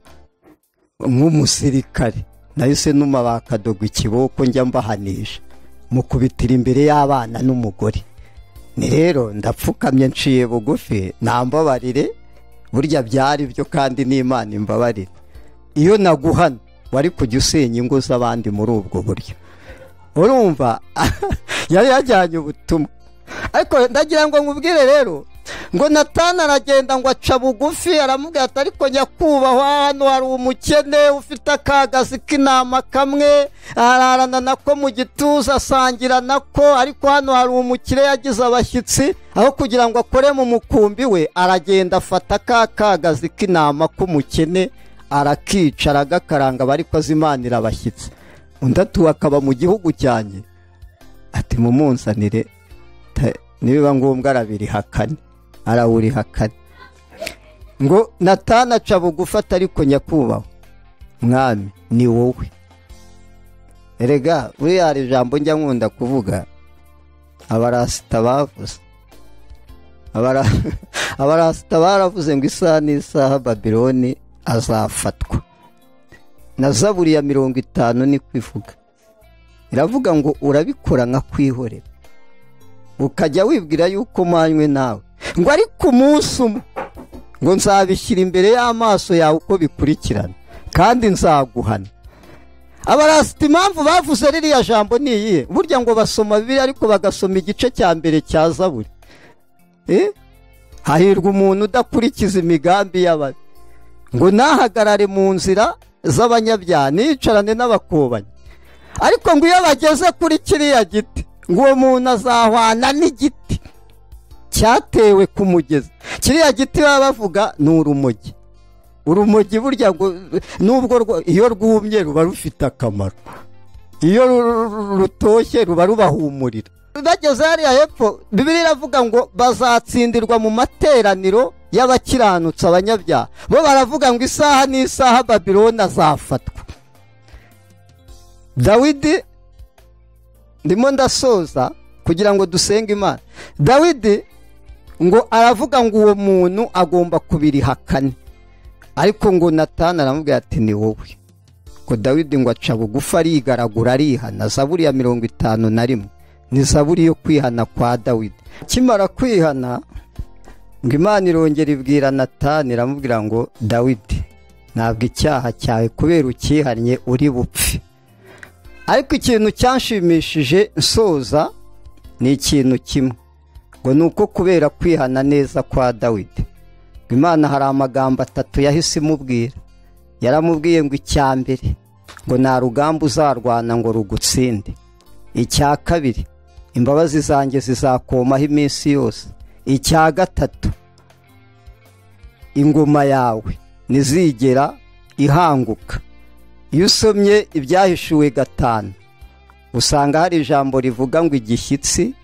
Nk'umusirikare nahise numa bakadogo ikiboko njya mbahanisha, mukubitira imbere y'abana n'umugore. Ni rero ndapfukamye nciye bugufi, nambabarire, burya byari byo kandi n'Imana imbabarire. Iyo naguhana wari kujya usenya ingo z'abandi muri ubwo buryo. Urumva yari yajyanye ubutumwa. Ariko ndagira ngo nkubwire rero ngo Natani aragenda ngo aca bugufi, aramubwira ati ariko nyakubahwa, hano hari umukene ufite akagazi k'intama kamwe, ararana nako mu gituza, asangira nako, ariko hano hari umukire yagize abashyitsi, aho kugira ngo akore mu mukumbi we, aragenda afata ka kagazi k'intama k'umukene, arakica, aragakaranga, bariko azimanira abashyitsi. Undi ati akaba mu gihugu cyanjye, ati mumunzanire, nibiba ngombwa arabirihakane, arawurihakane. Ngo Natani aca bugufi ati ariko nyakubahwa mwami ni wowe. Erega buriya hari ijambo njya nkunda kuvuga, abarasita bavuze, abarasita baravuze ngo isaha n'isaha Babiloni azafatwa. Na Zaburi ya 50 ni kwivuga, iravuga ngo urabikora nka kwihorera, ukajya wibwira yuko manywe nawe, ngo ariko umunsi umwe ngo nzabishyira imbere y'amaso yawe uko bikurikirana, kandi nzaguhana. Abarasita impamvu bavuze ririya jambo ni iyihe? Burya ngo basoma Bibiliya ariko bagasoma igice cya mbere cya Zaburi. Hahirwa umuntu udakurikiza imigambi y'ababi, ngo nahagarare mu nzira z'abanyabyaha, nicarane n'abakobanyi. Ariko ngo iyo bageze kuri kiriya giti, ngo uwo muntu azahwana n'igiti cyatewe ku mugezi. Kiriya giti baba bavuga ni urumogi. Urumogi burya ngo nubwo iyo rwumye ruba rufite akamaro, iyo rutoshye ruba rubahumurira. Bageze hariya hepfo, Bibiliya iravuga ngo bazatsindirwa mu materaniro y'abakiranutsi abanyabyaha. Bo baravuga ngo isaha n'isaha Babiloni azafatwa. Dawidi, ndimo ndasoza kugira ngo dusenge Imana. Dawidi ngo aravuga ngo uwo muntu agomba kubirihakane. Ariko ngo Natani aramubwira ati ni wowe. Ngo Dawidi ngo aca bugufi, arigaragura, arihana. Zaburi ya 51 ni zaburi yo kwihana kwa Dawidi. Kimara kwihana, ngo Imana irongera ibwira Natani, iramubwira ngo Dawidi, ntabwo icyaha cyawe kubera ukihannye uri bupfe. Ariko ikintu cyanshimishije nsoza ni ikintu kimwe, ngo nuko kubera kwihana neza kwa Dawidi, Imana hari amagambo atatu yahise imubwira. Yaramubwiye ngo icya mbere, ngo nta rugamba uzarwana ngo rugutsinde. Icya kabiri, imbabazi zanjye zizakomaho iminsi yose. Icya gatatu, ingoma yawe ntizigera ihanguka. Iyo usomye ibyahishuwe 5, usanga hari ijambo rivuga ngo igishyitsi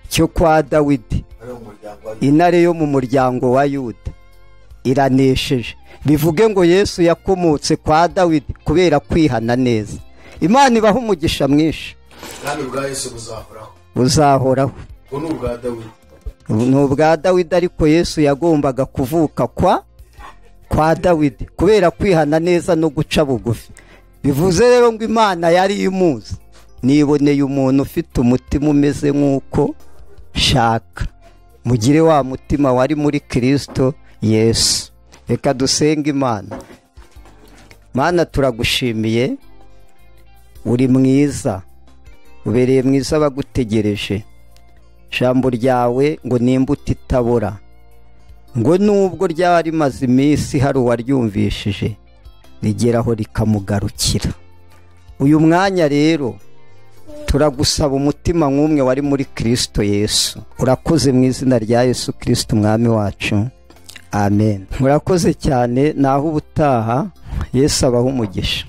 cyo kwa Dawidi, intare yo mu muryango wa Yuda, iranesheje. Bivuge ngo Yesu yakomotse kwa Dawidi kubera kwihana neza. Imana ibaha umugisha mwinshi. Ubwami bwa Yesu buzahoraho. Buzahoraho. Ubwo ni ubwa Dawidi. Ni ubwa Dawidi, ariko Yesu yagombaga kuvuka kwa Dawidi kubera kwihana neza no guca bugufi. Bivuze rero ngo Imana yari imuzi, niboneye umuntu ufite umutima umeze nk'uko shaka, mugire wa mutima wari muri Kristo Yesu. Reka dusenge Imana. Mana, turagushimiye, uri mwiza, ubereye mwiza abagutegereje. Ijambo ryawe ngo ni imbuto itabora, ngo nubwo ryaba rimaze iminsi hari uwaryumvishije, rigeraho rikamugarukira. Uyu mwanya rero turagusaba umutima nk'umwe wari muri Kristo Yesu. Urakoze mu izina rya Yesu Kristo umwami wacu, amen. Murakoze cyane, naho ubutaha. Yesu abahe umugisha.